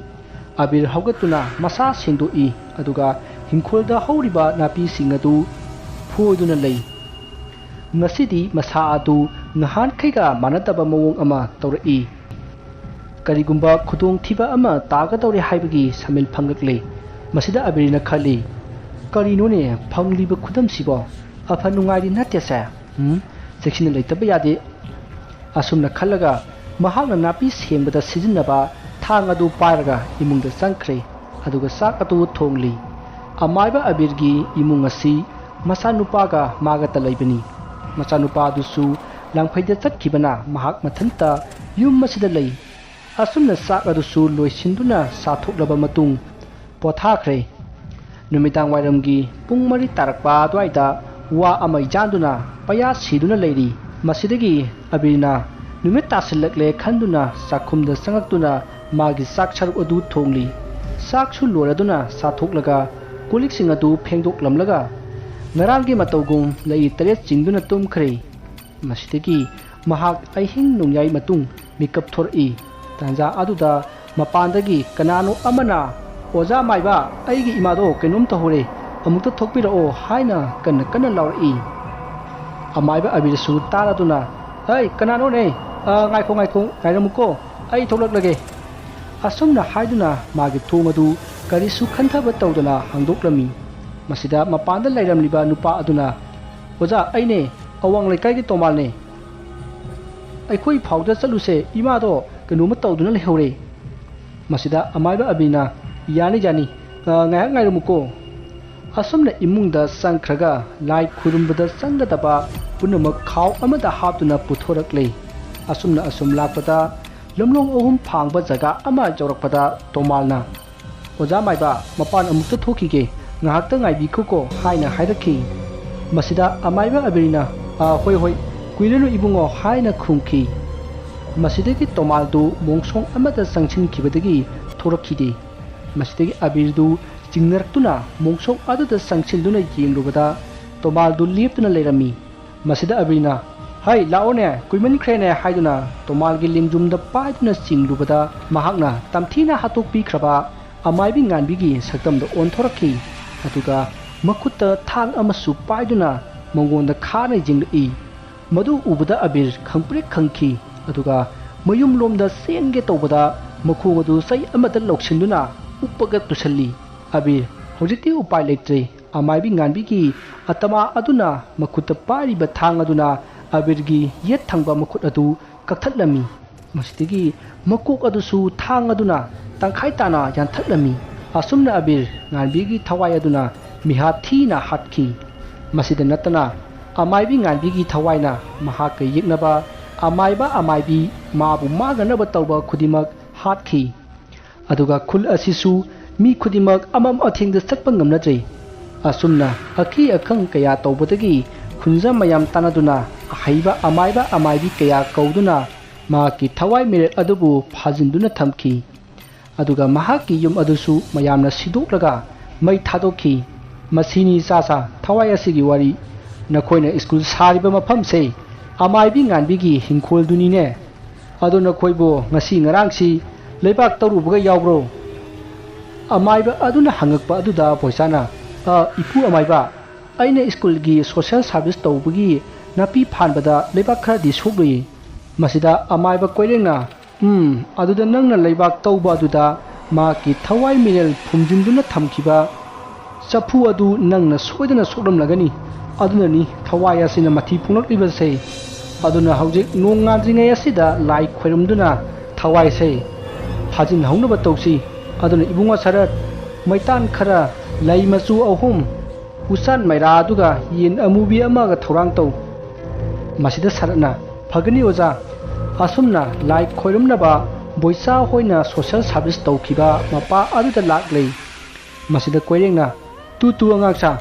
ꯑꯕꯤꯔ ꯍꯧꯒꯠꯇꯨꯅ ꯃꯁꯥ ꯁꯦꯡꯗꯣꯛꯏ, ꯑꯗꯨꯒ ꯍꯤꯡꯈꯣꯜꯗ ꯍꯧꯔꯤꯕ ꯅꯥꯄꯤꯁꯤꯡ ꯑꯗꯨ ꯐꯣꯏꯗꯨꯅ ꯂꯩ꯫ ꯉꯁꯤꯗꯤ ꯃꯁꯥ ꯑꯗꯨ ꯅꯍꯥꯟꯈꯩꯒ ꯃꯥꯟꯅꯗꯕ ꯃꯑꯣꯡ ꯑꯃ ꯇꯧꯔꯛꯏ꯫ ꯀꯔꯤꯒꯨꯝꯕ ꯈꯨꯗꯣꯡꯊꯤꯕ ꯑꯃ ꯇꯥꯒꯗꯧꯔꯦ ꯍꯥꯏꯕꯒꯤ ꯁꯃꯤꯜ ꯐꯪꯂꯛꯂꯦ꯫ ꯃꯁꯤꯗ ꯑꯕꯤꯔꯅ ꯈꯜꯂꯤ, "ꯀꯔꯤꯅꯣꯅꯦ ꯐꯪꯂꯤꯕ ꯈꯨꯗꯝꯁꯤꯕꯣ? ꯑꯐ ꯅꯨꯡꯉꯥꯏꯗꯤ ꯅꯠꯇꯦꯁꯦ꯫ ꯎꯝ, ꯆꯦꯛꯁꯤꯟꯅ ꯂꯩꯇꯕ ꯌꯥꯗꯦ"꯫ ꯑꯁꯨꯝꯅ ꯈꯜꯂꯒ ꯃꯍꯥꯛꯅ ꯅꯥꯄꯤ ꯁꯦꯡꯕꯗ ꯁꯤꯖꯤꯟꯅꯕ ꯊꯥꯡ ꯑꯗꯨ ꯄꯥꯏꯔꯒ ꯏꯃꯨꯡꯗ ꯆꯪꯈ꯭ꯔꯦ, ꯑꯗꯨꯒ ꯆꯥꯛ ꯑꯗꯨ ꯊꯣꯡꯂꯤ꯫ ꯑꯃꯥꯏꯕ ꯑꯕꯤꯔꯒꯤ ꯏꯃꯨꯡ ꯑꯁꯤ ꯃꯆꯥꯅꯨꯄꯥꯒ ꯃꯥꯒꯇ ꯂꯩꯕꯅꯤ꯫ ꯃꯆꯥꯅꯨꯄꯥ ꯑꯗꯨꯁꯨ ꯂꯥꯡꯐꯩꯗ ꯆꯠꯈꯤꯕꯅ ꯃꯍꯥꯛ ꯃꯊꯟꯇ ꯌꯨꯝ ꯑꯁꯤꯗ ꯂꯩ꯫ ꯑꯁꯨꯝꯅ ꯆꯥꯛ ꯑꯗꯨꯁꯨ ꯂꯣꯏꯁꯤꯟꯗꯨꯅ ꯆꯥꯊꯣꯛꯂꯕ ꯃꯇꯨꯡ ꯄꯣꯊꯥꯈ꯭ꯔꯦ꯫ ꯅꯨꯃꯤꯗꯥꯡ ꯋꯥꯏꯔꯝꯒꯤ ꯄꯨꯡ ꯃꯔꯤ ꯇꯥꯔꯛꯄ ꯑꯗꯨꯋꯥꯏꯗ ꯋꯥ ꯑꯃ ꯌꯥꯟꯗꯨꯅ ꯄꯩꯌꯥ ꯁꯤꯗꯨꯅ ꯂꯩꯔꯤ꯫ ꯃꯁꯤꯗꯒꯤ ꯑꯕꯤꯔꯅ ꯅꯨꯃꯤꯠ ꯇꯥꯁꯤꯜꯂꯛꯂꯦ ꯈꯟꯗꯨꯅ ꯆꯥꯛꯈꯨꯝꯗ ꯆꯪꯉꯛꯇꯨꯅ ꯃꯥꯒꯤ ꯆꯥꯛ ꯁꯔꯨꯛ ꯑꯗꯨ ꯊꯣꯡꯂꯤ꯫ ꯆꯥꯛꯁꯨ ꯂꯣꯏꯔꯗꯨꯅ ꯆꯥꯊꯣꯛꯂꯒ ꯀꯣꯜꯂꯤꯛꯁꯤꯡ ꯑꯗꯨ ꯐꯦꯡꯗꯣꯛꯂꯝꯂꯒ ꯉꯔꯥꯡꯒꯤ ꯃꯇꯧꯒꯨꯝ ꯂꯩ ꯇꯔꯦꯠ ꯆꯤꯡꯗꯨꯅ ꯇꯨꯝꯈ꯭ꯔꯦ꯫ ꯃꯁꯤꯗꯒꯤ ꯃꯍꯥꯛ ꯑꯍꯤꯡ ꯅꯣꯡꯌꯥꯏ ꯃꯇꯨꯡ ꯃꯤꯀꯞ ꯊꯣꯔꯛꯏ꯫ ꯇꯥꯟꯖꯥ ꯑꯗꯨꯗ ꯃꯄꯥꯟꯗꯒꯤ ꯀꯅꯥꯅꯣ ꯑꯃꯅ, "ꯑꯣꯖꯥ ꯃꯥꯏꯕ, ꯑꯩꯒꯤ ꯏꯃꯥꯗꯣ ꯀꯩꯅꯣꯝ ꯇꯧꯍꯧꯔꯦ, ꯑꯃꯨꯛꯇ ꯊꯣꯛꯄꯤꯔꯛꯑꯣ" ꯍꯥꯏꯅ ꯀꯟꯅ ꯀꯟꯅ ꯂꯥꯎꯔꯛꯏ꯫ ꯑꯃꯥꯏꯕ ꯑꯕꯤꯔꯁꯨ ꯇꯥꯔꯗꯨꯅ, "ꯍꯩ, ꯀꯅꯥꯅꯣꯅꯦ? ꯑ, ꯉꯥꯏꯈꯣ, ꯉꯥꯏꯈꯣ, ꯉꯥꯏꯔꯝꯃꯨꯀꯣ, ꯑꯩ ꯊꯣꯛꯂꯛꯂꯒꯦ"꯫ ꯑꯁꯨꯝꯅ ꯍꯥꯏꯗꯨꯅ ꯃꯥꯒꯤ ꯊꯣꯡ ꯑꯗꯨ ꯀꯔꯤꯁꯨ ꯈꯟꯊꯕ ꯇꯧꯗꯅ ꯍꯥꯡꯗꯣꯛꯂꯝꯃꯤ꯫ ꯃꯁꯤꯗ ꯃꯄꯥꯟꯗ ꯂꯩꯔꯝꯂꯤꯕ ꯅꯨꯄꯥ ꯑꯗꯨꯅ, "ꯑꯣꯖꯥ, ꯑꯩꯅꯦ, ꯑꯋꯥꯡ ꯂꯩꯀꯥꯏꯒꯤ ꯇꯣꯃꯥꯜꯅꯦ꯫ ꯑꯩꯈꯣꯏ ꯐꯥꯎꯗ ꯆꯠꯂꯨꯁꯦ, ꯏꯃꯥꯗꯣ ꯀꯩꯅꯣꯝꯃ ꯇꯧꯗꯨꯅ ꯂꯩꯍꯧꯔꯦ"꯫ ꯃꯁꯤꯗ ꯑꯃꯥꯏꯕ ꯑꯕꯤꯅ, "ꯌꯥꯅꯤ, ꯌꯥꯅꯤ, ꯑ, ꯉꯥꯏꯍꯥꯛ ꯉꯥꯏꯔꯝꯃꯨꯀꯣ"꯫ ꯑꯁꯨꯝꯅ ꯏꯃꯨꯡꯗ ꯆꯪꯈ꯭ꯔꯒ ꯂꯥꯏ ꯈꯨꯔꯨꯝꯕꯗ ꯆꯪꯒꯗꯕ ꯄꯨꯝꯅꯃꯛ ꯈꯥꯎ ꯑꯃꯗ ꯍꯥꯞꯇꯨꯅ ꯄꯨꯊꯣꯔꯛꯂꯦ꯫ ꯑꯁꯨꯝꯅ ꯑꯁꯨꯝ ꯂꯥꯛꯄꯗ ꯂꯝꯂꯣꯡ ꯑꯍꯨꯝ ꯐꯥꯡꯕ ꯖꯒꯥ ꯑꯃ ꯌꯧꯔꯛꯄꯗ ꯇꯣꯃꯥꯜꯅ, "ꯑꯣꯖꯥ ꯃꯥꯏꯕ, ꯃꯄꯥꯟ ꯑꯃꯨꯛꯇ ꯊꯣꯛꯈꯤꯒꯦ, ꯉꯥꯏꯍꯥꯛꯇ ꯉꯥꯏꯕꯤꯈꯣꯀꯣ" ꯍꯥꯏꯅ ꯍꯥꯏꯔꯛꯈꯤ꯫ ꯃꯁꯤꯗ ꯑꯃꯥꯏꯕ ꯑꯕꯤꯔꯅ, "ꯑꯥ, ꯍꯣꯏ, ꯍꯣꯏ, ꯀꯨꯏꯔꯅꯨ ꯏꯕꯨꯡꯉꯣ" ꯍꯥꯏꯅ ꯈꯨꯝꯈꯤ꯫ ꯃꯁꯤꯗꯒꯤ ꯇꯣꯃꯥꯜꯗꯨ ꯃꯣꯡꯁꯣꯡ ꯑꯃꯗ ꯆꯪꯁꯤꯟꯈꯤꯕꯗꯒꯤ ꯊꯣꯔꯛꯈꯤꯗꯦ꯫ ꯃꯁꯤꯗꯒꯤ ꯑꯕꯤꯔꯗꯨ ꯆꯤꯡꯅꯔꯛꯇꯨꯅ ꯃꯣꯡꯁꯣꯡ ꯑꯗꯨꯗ ꯆꯪꯁꯤꯟꯗꯨꯅ ꯌꯦꯡꯂꯨꯕꯗ ꯇꯣꯃꯥꯜꯗꯨ ꯂꯦꯞꯇꯨꯅ ꯂꯩꯔꯝꯃꯤ꯫ ꯃꯁꯤꯗ ꯑꯕꯤꯔꯅ, "ꯍꯩ, ꯂꯥꯛꯑꯣꯅꯦ, ꯀꯨꯏꯃꯟꯈ꯭ꯔꯦꯅꯦ" ꯍꯥꯏꯗꯨꯅ ꯇꯣꯃꯥꯜꯒꯤ ꯂꯦꯡꯖꯨꯝꯗ ꯄꯥꯏꯗꯨꯅ ꯆꯤꯡꯂꯨꯕꯗ ꯃꯍꯥꯛꯅ ꯇꯝꯊꯤꯅ ꯍꯥꯠꯇꯣꯛꯄꯤꯈ꯭ꯔꯕ ꯑꯃꯥꯏꯕꯤ ꯉꯥꯟꯕꯤꯒꯤ ꯁꯛꯇꯝꯗ ꯑꯣꯟꯊꯣꯔꯛꯈꯤ꯫ ꯑꯗꯨꯒ ꯃꯈꯨꯠꯇ ꯊꯥꯡ ꯑꯃꯁꯨ ꯄꯥꯏꯗꯨꯅ ꯃꯉꯣꯟꯗ ꯈꯥꯅ ꯌꯦꯡꯂꯛꯏ꯫ ꯃꯗꯨ ꯎꯕꯗ ꯑꯕꯤꯔ ꯈꯪꯄ꯭ꯔꯦꯛ ꯈꯪꯈꯤ꯫ ꯑꯗꯨꯒ ꯃꯌꯨꯝꯂꯣꯝꯗ ꯆꯦꯟꯒꯦ ꯇꯧꯕꯗ ꯃꯈꯣꯡ ꯑꯗꯨ ꯆꯩ ꯑꯃꯗ ꯂꯧꯁꯤꯟꯗꯨꯅ ꯎꯞꯄꯒ ꯇꯨꯁꯜꯂꯤ꯫ ꯑꯕꯤꯔ, ꯍꯧꯖꯤꯛꯇꯤ ꯎꯄꯥꯏ ꯂꯩꯇ꯭ꯔꯦ꯫ ꯑꯃꯥꯏꯕꯤ ꯉꯥꯟꯕꯤꯒꯤ ꯑꯇꯃꯥ ꯑꯗꯨꯅ ꯃꯈꯨꯠꯇ ꯄꯥꯏꯔꯤꯕ ꯊꯥꯡ ꯑꯗꯨꯅ ꯑꯕꯤꯔꯒꯤ ꯌꯦꯠ ꯊꯪꯕ ꯃꯈꯨꯠ ꯑꯗꯨ ꯀꯛꯊꯠꯂꯝꯃꯤ꯫ ꯃꯁꯤꯗꯒꯤ ꯃꯀꯣꯛ ꯑꯗꯨꯁꯨ ꯊꯥꯡ ꯑꯗꯨꯅ ꯇꯪꯈꯥꯏ ꯇꯥꯅ ꯌꯥꯟꯊꯠꯂꯝꯃꯤ꯫ ꯑꯁꯨꯝꯅ ꯑꯕꯤꯔ ꯉꯥꯟꯕꯤꯒꯤ ꯊꯋꯥꯏ ꯑꯗꯨꯅ ꯃꯤꯍꯥꯠ ꯊꯤꯅ ꯍꯥꯠꯈꯤ꯫ ꯃꯁꯤꯗ ꯅꯠꯇꯅ ꯑꯃꯥꯏꯕꯤ ꯉꯥꯟꯕꯤꯒꯤ ꯊꯋꯥꯏꯅ ꯃꯍꯥꯛꯀ ꯌꯦꯛꯅꯕ ꯑꯃꯥꯏꯕ ꯑꯃꯥꯏꯕꯤ ꯃꯥꯕꯨ ꯃꯥꯡꯅꯅꯕ ꯇꯧꯕ ꯈꯨꯗꯤꯡꯃꯛ ꯍꯥꯠꯈꯤ꯫ ꯑꯗꯨꯒ ꯈꯨꯜ ꯑꯁꯤꯁꯨ ꯃꯤ ꯈꯨꯗꯤꯡꯃꯛ ꯑꯃꯝ ꯑꯊꯦꯡꯗ ꯆꯠꯄ ꯉꯝꯅꯗ꯭ꯔꯦ꯫ ꯑꯁꯨꯝꯅ ꯑꯀꯤ ꯑꯈꯪ ꯀꯌꯥ ꯇꯧꯕꯗꯒꯤ ꯈꯨꯟꯖꯥ ꯃꯌꯥꯝ ꯇꯥꯟꯅꯗꯨꯅ ꯑꯍꯩꯕ ꯑꯃꯥꯏꯕ ꯑꯃꯥꯏꯕꯤ ꯀꯌꯥ ꯀꯧꯗꯨꯅ ꯃꯍꯥꯛꯀꯤ ꯊꯋꯥꯏ ꯃꯤꯔꯦꯜ ꯑꯗꯨꯕꯨ ꯐꯥꯖꯤꯟꯗꯨꯅ ꯊꯝꯈꯤ꯫ ꯑꯗꯨꯒ ꯃꯍꯥꯛꯀꯤ ꯌꯨꯝ ꯑꯗꯨꯁꯨ ꯃꯌꯥꯝꯅ ꯁꯤꯗꯣꯛꯂꯒ ꯃꯩ ꯊꯥꯗꯣꯛꯈꯤ꯫ ꯃꯁꯤꯅꯤ ꯆꯥꯁꯥ ꯊꯋꯥꯏ ꯑꯁꯤꯒꯤ ꯋꯥꯔꯤ꯫ ꯅꯈꯣꯏꯅ ꯁ꯭ꯀꯨꯜ ꯁꯥꯔꯤꯕ ꯃꯐꯝꯁꯦ ꯑꯃꯥꯏꯕꯤ ꯉꯥꯟꯕꯤꯒꯤ ꯍꯤꯡꯈꯣꯜꯗꯨꯅꯤꯅꯦ꯫ ꯑꯗꯣ ꯅꯈꯣꯏꯕꯨ ꯉꯁꯤ ꯉꯔꯥꯡꯁꯤ ꯂꯩꯕꯥꯛ ꯇꯧꯔꯨꯕꯒ ꯌꯥꯎꯕ꯭ꯔꯣ? ꯑꯃꯥꯏꯕ ꯑꯗꯨꯅ ꯍꯪꯉꯛꯄ ꯑꯗꯨꯗ ꯕꯣꯏꯆꯥꯅ, "ꯑ, ꯏꯄꯨ ꯑꯃꯥꯏꯕ, ꯑꯩꯅ ꯁ꯭ꯀꯨꯜꯒꯤ ꯁꯣꯁꯦꯜ ꯁꯥꯔꯚꯤꯁ ꯇꯧꯕꯒꯤ ꯅꯥꯄꯤ ꯐꯥꯟꯕꯗ ꯂꯩꯕꯥꯛ ꯈꯔꯗꯤ ꯁꯣꯛꯂꯨꯏ꯫" ꯃꯁꯤꯗ ꯑꯃꯥꯏꯕ ꯀꯣꯏꯔꯦꯡꯅ, "ꯎꯝ, ꯑꯗꯨꯗ ꯅꯪꯅ ꯂꯩꯕꯥꯛ ꯇꯧꯕ ꯑꯗꯨꯗ ꯃꯍꯥꯛꯀꯤ ꯊꯋꯥꯏ ꯃꯤꯔꯦꯜ ꯐꯨꯝꯖꯤꯟꯗꯨꯅ ꯊꯝꯈꯤꯕ ꯆꯐꯨ ꯑꯗꯨ ꯅꯪꯅ ꯁꯣꯏꯗꯅ ꯁꯣꯛꯂꯝꯂꯒꯅꯤ꯫ ꯑꯗꯨꯅꯅꯤ ꯊꯋꯥꯏ ꯑꯁꯤꯅ ꯃꯊꯤ ꯐꯣꯡꯂꯛꯂꯤꯕꯁꯦ꯫ ꯑꯗꯨꯅ ꯍꯧꯖꯤꯛ ꯅꯣꯡ ꯉꯥꯟꯗ꯭ꯔꯤꯉꯩ ꯑꯁꯤꯗ ꯂꯥꯏ ꯈꯣꯏꯔꯝꯗꯨꯅ ꯊꯋꯥꯏꯁꯦ ꯐꯥꯖꯤꯟꯍꯧꯅꯕ ꯇꯧꯁꯤ꯫ ꯑꯗꯨꯅ ꯏꯕꯨꯡꯉꯣ ꯁꯔꯠ, ꯃꯩꯇꯥꯟ ꯈꯔ, ꯂꯩ ꯃꯆꯨ ꯑꯍꯨꯝ, ꯎꯆꯥꯟ ꯃꯩꯔꯥ ꯑꯗꯨꯒ ꯌꯦꯟ ꯑꯃꯨꯕꯤ ꯑꯃꯒ ꯊꯧꯔꯥꯡ ꯇꯧ꯫" ꯃꯁꯤꯗ ꯁꯔꯠꯅ, "ꯐꯒꯅꯤ ꯑꯣꯖꯥ꯫" ꯑꯁꯨꯝꯅ ꯂꯥꯏ ꯈꯣꯏꯔꯝꯅꯕ ꯕꯣꯏꯆꯥ ꯍꯣꯏꯅ ꯁꯣꯁꯦꯜ ꯁꯥꯔꯚꯤꯁ ꯇꯧꯈꯤꯕ ꯃꯄꯥ ꯑꯗꯨꯗ ꯂꯥꯛꯂꯦ꯫ ꯃꯁꯤꯗ ꯀꯣꯏꯔꯦꯡꯅ, "ꯇꯨ ꯇꯨ ꯑꯉꯥꯡꯁꯥ,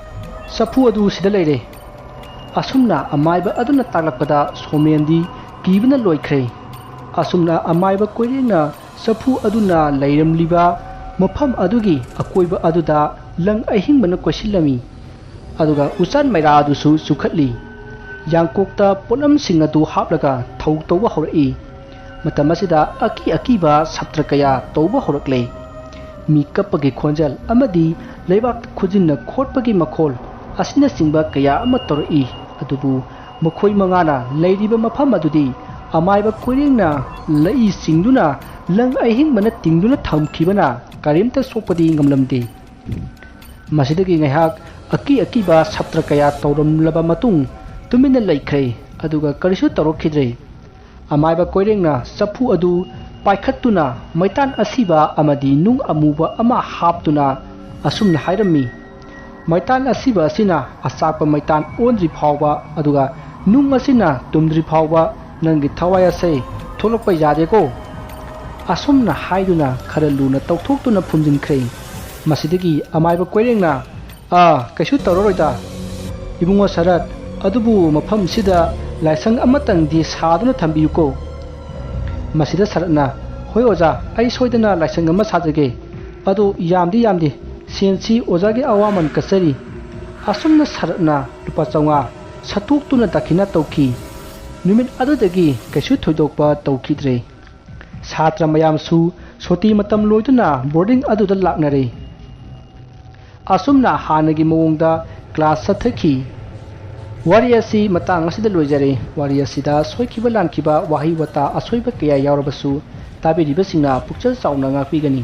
ꯆꯐꯨ ꯑꯗꯨ ꯁꯤꯗ ꯂꯩꯔꯦ꯫" ꯑꯁꯨꯝꯅ ꯑꯃꯥꯏꯕ ꯑꯗꯨꯅ ꯇꯥꯛꯂꯛꯄꯗ ꯁꯣꯃꯦꯟꯗꯤ ꯀꯤꯕꯅ ꯂꯣꯏꯈ꯭ꯔꯦ꯫ ꯑꯁꯨꯝꯅ ꯑꯃꯥꯏꯕ ꯀꯣꯏꯔꯦꯡꯅ ꯆꯐꯨ ꯑꯗꯨꯅ ꯂꯩꯔꯝꯂꯤꯕ ꯃꯐꯝ ꯑꯗꯨꯒꯤ ꯑꯀꯣꯏꯕ ꯑꯗꯨꯗ ꯂꯪ ꯑꯍꯤꯡꯕꯅ ꯀꯣꯏꯁꯤꯜꯂꯝꯃꯤ꯫ ꯑꯗꯨꯒ ꯎꯆꯥꯟ ꯃꯩꯔꯥ ꯑꯗꯨꯁꯨ ꯆꯨꯈꯠꯂꯤ꯫ ꯌꯥꯡꯀꯣꯛꯇ ꯄꯣꯠꯂꯝꯁꯤꯡ ꯑꯗꯨ ꯍꯥꯞꯂꯒ ꯊꯧ ꯇꯧꯕ ꯍꯧꯔꯛꯏ꯫ ꯃꯇꯝ ꯑꯁꯤꯗ ꯑꯀꯤ ꯑꯀꯤꯕ ꯁꯥꯇ꯭ꯔ ꯀꯌꯥ ꯇꯧꯕ ꯍꯧꯔꯛꯂꯦ꯫ ꯃꯤ ꯀꯞꯄꯒꯤ ꯈꯣꯟꯖꯦꯜ ꯑꯃꯗꯤ ꯂꯩꯕꯥꯛꯇ ꯈꯨꯖꯤꯟꯅ ꯈꯣꯠꯄꯒꯤ ꯃꯈꯣꯜ ꯑꯁꯤꯅꯆꯤꯡꯕ ꯀꯌꯥ ꯑꯃ ꯇꯧꯔꯛꯏ꯫ ꯑꯗꯨꯕꯨ ꯃꯈꯣꯏ ꯃꯉꯥꯅ ꯂꯩꯔꯤꯕ ꯃꯐꯝ ꯑꯗꯨꯗꯤ ꯑꯃꯥꯏꯕ ꯀꯣꯏꯔꯦꯡꯅ ꯂꯩ ꯆꯤꯡꯗꯨꯅ ꯂꯪ ꯑꯍꯤꯡꯕꯅ ꯇꯤꯡꯗꯨꯅ ꯊꯝꯈꯤꯕꯅ ꯀꯔꯤꯝꯇ ꯁꯣꯛꯄꯗꯤ ꯉꯝꯂꯝꯗꯦ꯫ ꯃꯁꯤꯗꯒꯤ ꯉꯥꯏꯍꯥꯛ ꯑꯀꯤ ꯑꯀꯤꯕ ꯁꯥꯇ꯭ꯔ ꯀꯌꯥ ꯇꯧꯔꯝꯂꯕ ꯃꯇꯨꯡ ꯇꯨꯃꯤꯟꯅ ꯂꯩꯈ꯭ꯔꯦ, ꯑꯗꯨꯒ ꯀꯔꯤꯁꯨ ꯇꯧꯔꯛꯈꯤꯗ꯭ꯔꯦ꯫ ꯑꯃꯥꯏꯕ ꯀꯣꯏꯔꯦꯡꯅ ꯆꯐꯨ ꯑꯗꯨ ꯄꯥꯏꯈꯠꯇꯨꯅ ꯃꯩꯇꯥꯟ ꯑꯁꯤꯕ ꯑꯃꯗꯤ ꯅꯨꯡ ꯑꯃꯨꯕ ꯑꯃ ꯍꯥꯞꯇꯨꯅ ꯑꯁꯨꯝꯅ ꯍꯥꯏꯔꯝꯃꯤ, "ꯃꯩꯇꯥꯟ ꯑꯁꯤꯕ ꯑꯁꯤꯅ ꯑꯆꯥꯛꯄ ꯃꯩꯇꯥꯟ ꯑꯣꯟꯗ꯭ꯔꯤ ꯐꯥꯎꯕ, ꯑꯗꯨꯒ ꯅꯨꯡ ꯑꯁꯤꯅ ꯇꯨꯝꯗ꯭ꯔꯤ ꯐꯥꯎꯕ ꯅꯪꯒꯤ ꯊꯋꯥꯏ ꯑꯁꯦ ꯊꯣꯛꯂꯛꯄ ꯌꯥꯗꯦꯀꯣ?" ꯑꯁꯨꯝꯅ ꯍꯥꯏꯗꯨꯅ ꯈꯔ ꯂꯨꯅ ꯇꯧꯊꯣꯛꯇꯨꯅ ꯐꯨꯝꯖꯤꯟꯈ꯭ꯔꯦ꯫ ꯃꯁꯤꯗꯒꯤ ꯑꯃꯥꯏꯕ ꯀꯣꯏꯔꯦꯡꯅ, "ꯑꯥ, ꯀꯩꯁꯨ ꯇꯧꯔꯔꯣꯏꯗ꯫ ꯏꯕꯨꯡꯉꯣ ꯁꯔꯠ, ꯑꯗꯨꯕꯨ ꯃꯐꯝꯁꯤꯗ ꯂꯥꯏꯁꯪ ꯑꯃꯇꯪꯗꯤ ꯁꯥꯗꯨꯅ ꯊꯝꯕꯤꯌꯨꯀꯣ?" ꯃꯁꯤꯗ ꯁꯔꯠꯅ, "ꯍꯣꯏ ꯑꯣꯖꯥ, ꯑꯩ ꯁꯣꯏꯗꯅ ꯂꯥꯏꯁꯪ ꯑꯃ ꯁꯥꯖꯒꯦ꯫ ꯑꯗꯣ ꯌꯥꯝꯗꯤ ꯌꯥꯝꯗꯦ, ꯁꯦꯟꯁꯤ ꯑꯣꯖꯥꯒꯤ ꯑꯋꯥꯃꯟ ꯀꯠꯆꯔꯤ꯫" ꯑꯁꯨꯝꯅ ꯁꯔꯠꯅ ꯂꯨꯄꯥ ꯆꯥꯝꯃꯉꯥ ꯁꯠꯇꯣꯛꯇꯨꯅ ꯗꯈꯤꯅꯥ ꯇꯧꯈꯤ꯫ ꯅꯨꯃꯤꯠ ꯑꯗꯨꯗꯒꯤ ꯀꯩꯁꯨ ꯊꯣꯏꯗꯣꯛꯄ ꯇꯧꯈꯤꯗ꯭ꯔꯦ꯫ ꯁꯥꯇ꯭ꯔ ꯃꯌꯥꯝꯁꯨ ꯁꯨꯇꯤ ꯃꯇꯝ ꯂꯣꯏꯗꯨꯅ ꯕꯣꯔꯗꯤꯡ ꯑꯗꯨꯗ ꯂꯥꯛꯅꯔꯦ꯫ ꯑꯁꯨꯝꯅ ꯍꯥꯟꯅꯒꯤ ꯃꯑꯣꯡꯗ ꯀ꯭ꯂꯥꯁ ꯆꯠꯊꯈꯤ꯫ ꯋꯥꯔꯤ ꯑꯁꯤ ꯃꯇꯥꯡ ꯑꯁꯤꯗ ꯂꯣꯏꯖꯔꯦ꯫ ꯋꯥꯔꯤ ꯑꯁꯤꯗ ꯁꯣꯏꯈꯤꯕ ꯂꯥꯟꯈꯤꯕ, ꯋꯥꯍꯩ ꯋꯥꯇꯥ ꯑꯁꯣꯏꯕ ꯀꯌꯥ ꯌꯥꯎꯔꯕꯁꯨ ꯇꯥꯕꯤꯔꯤꯕꯁꯤꯡꯅ ꯄꯨꯛꯆꯦꯜ ꯆꯥꯎꯅ ꯉꯥꯛꯄꯤꯒꯅꯤ꯫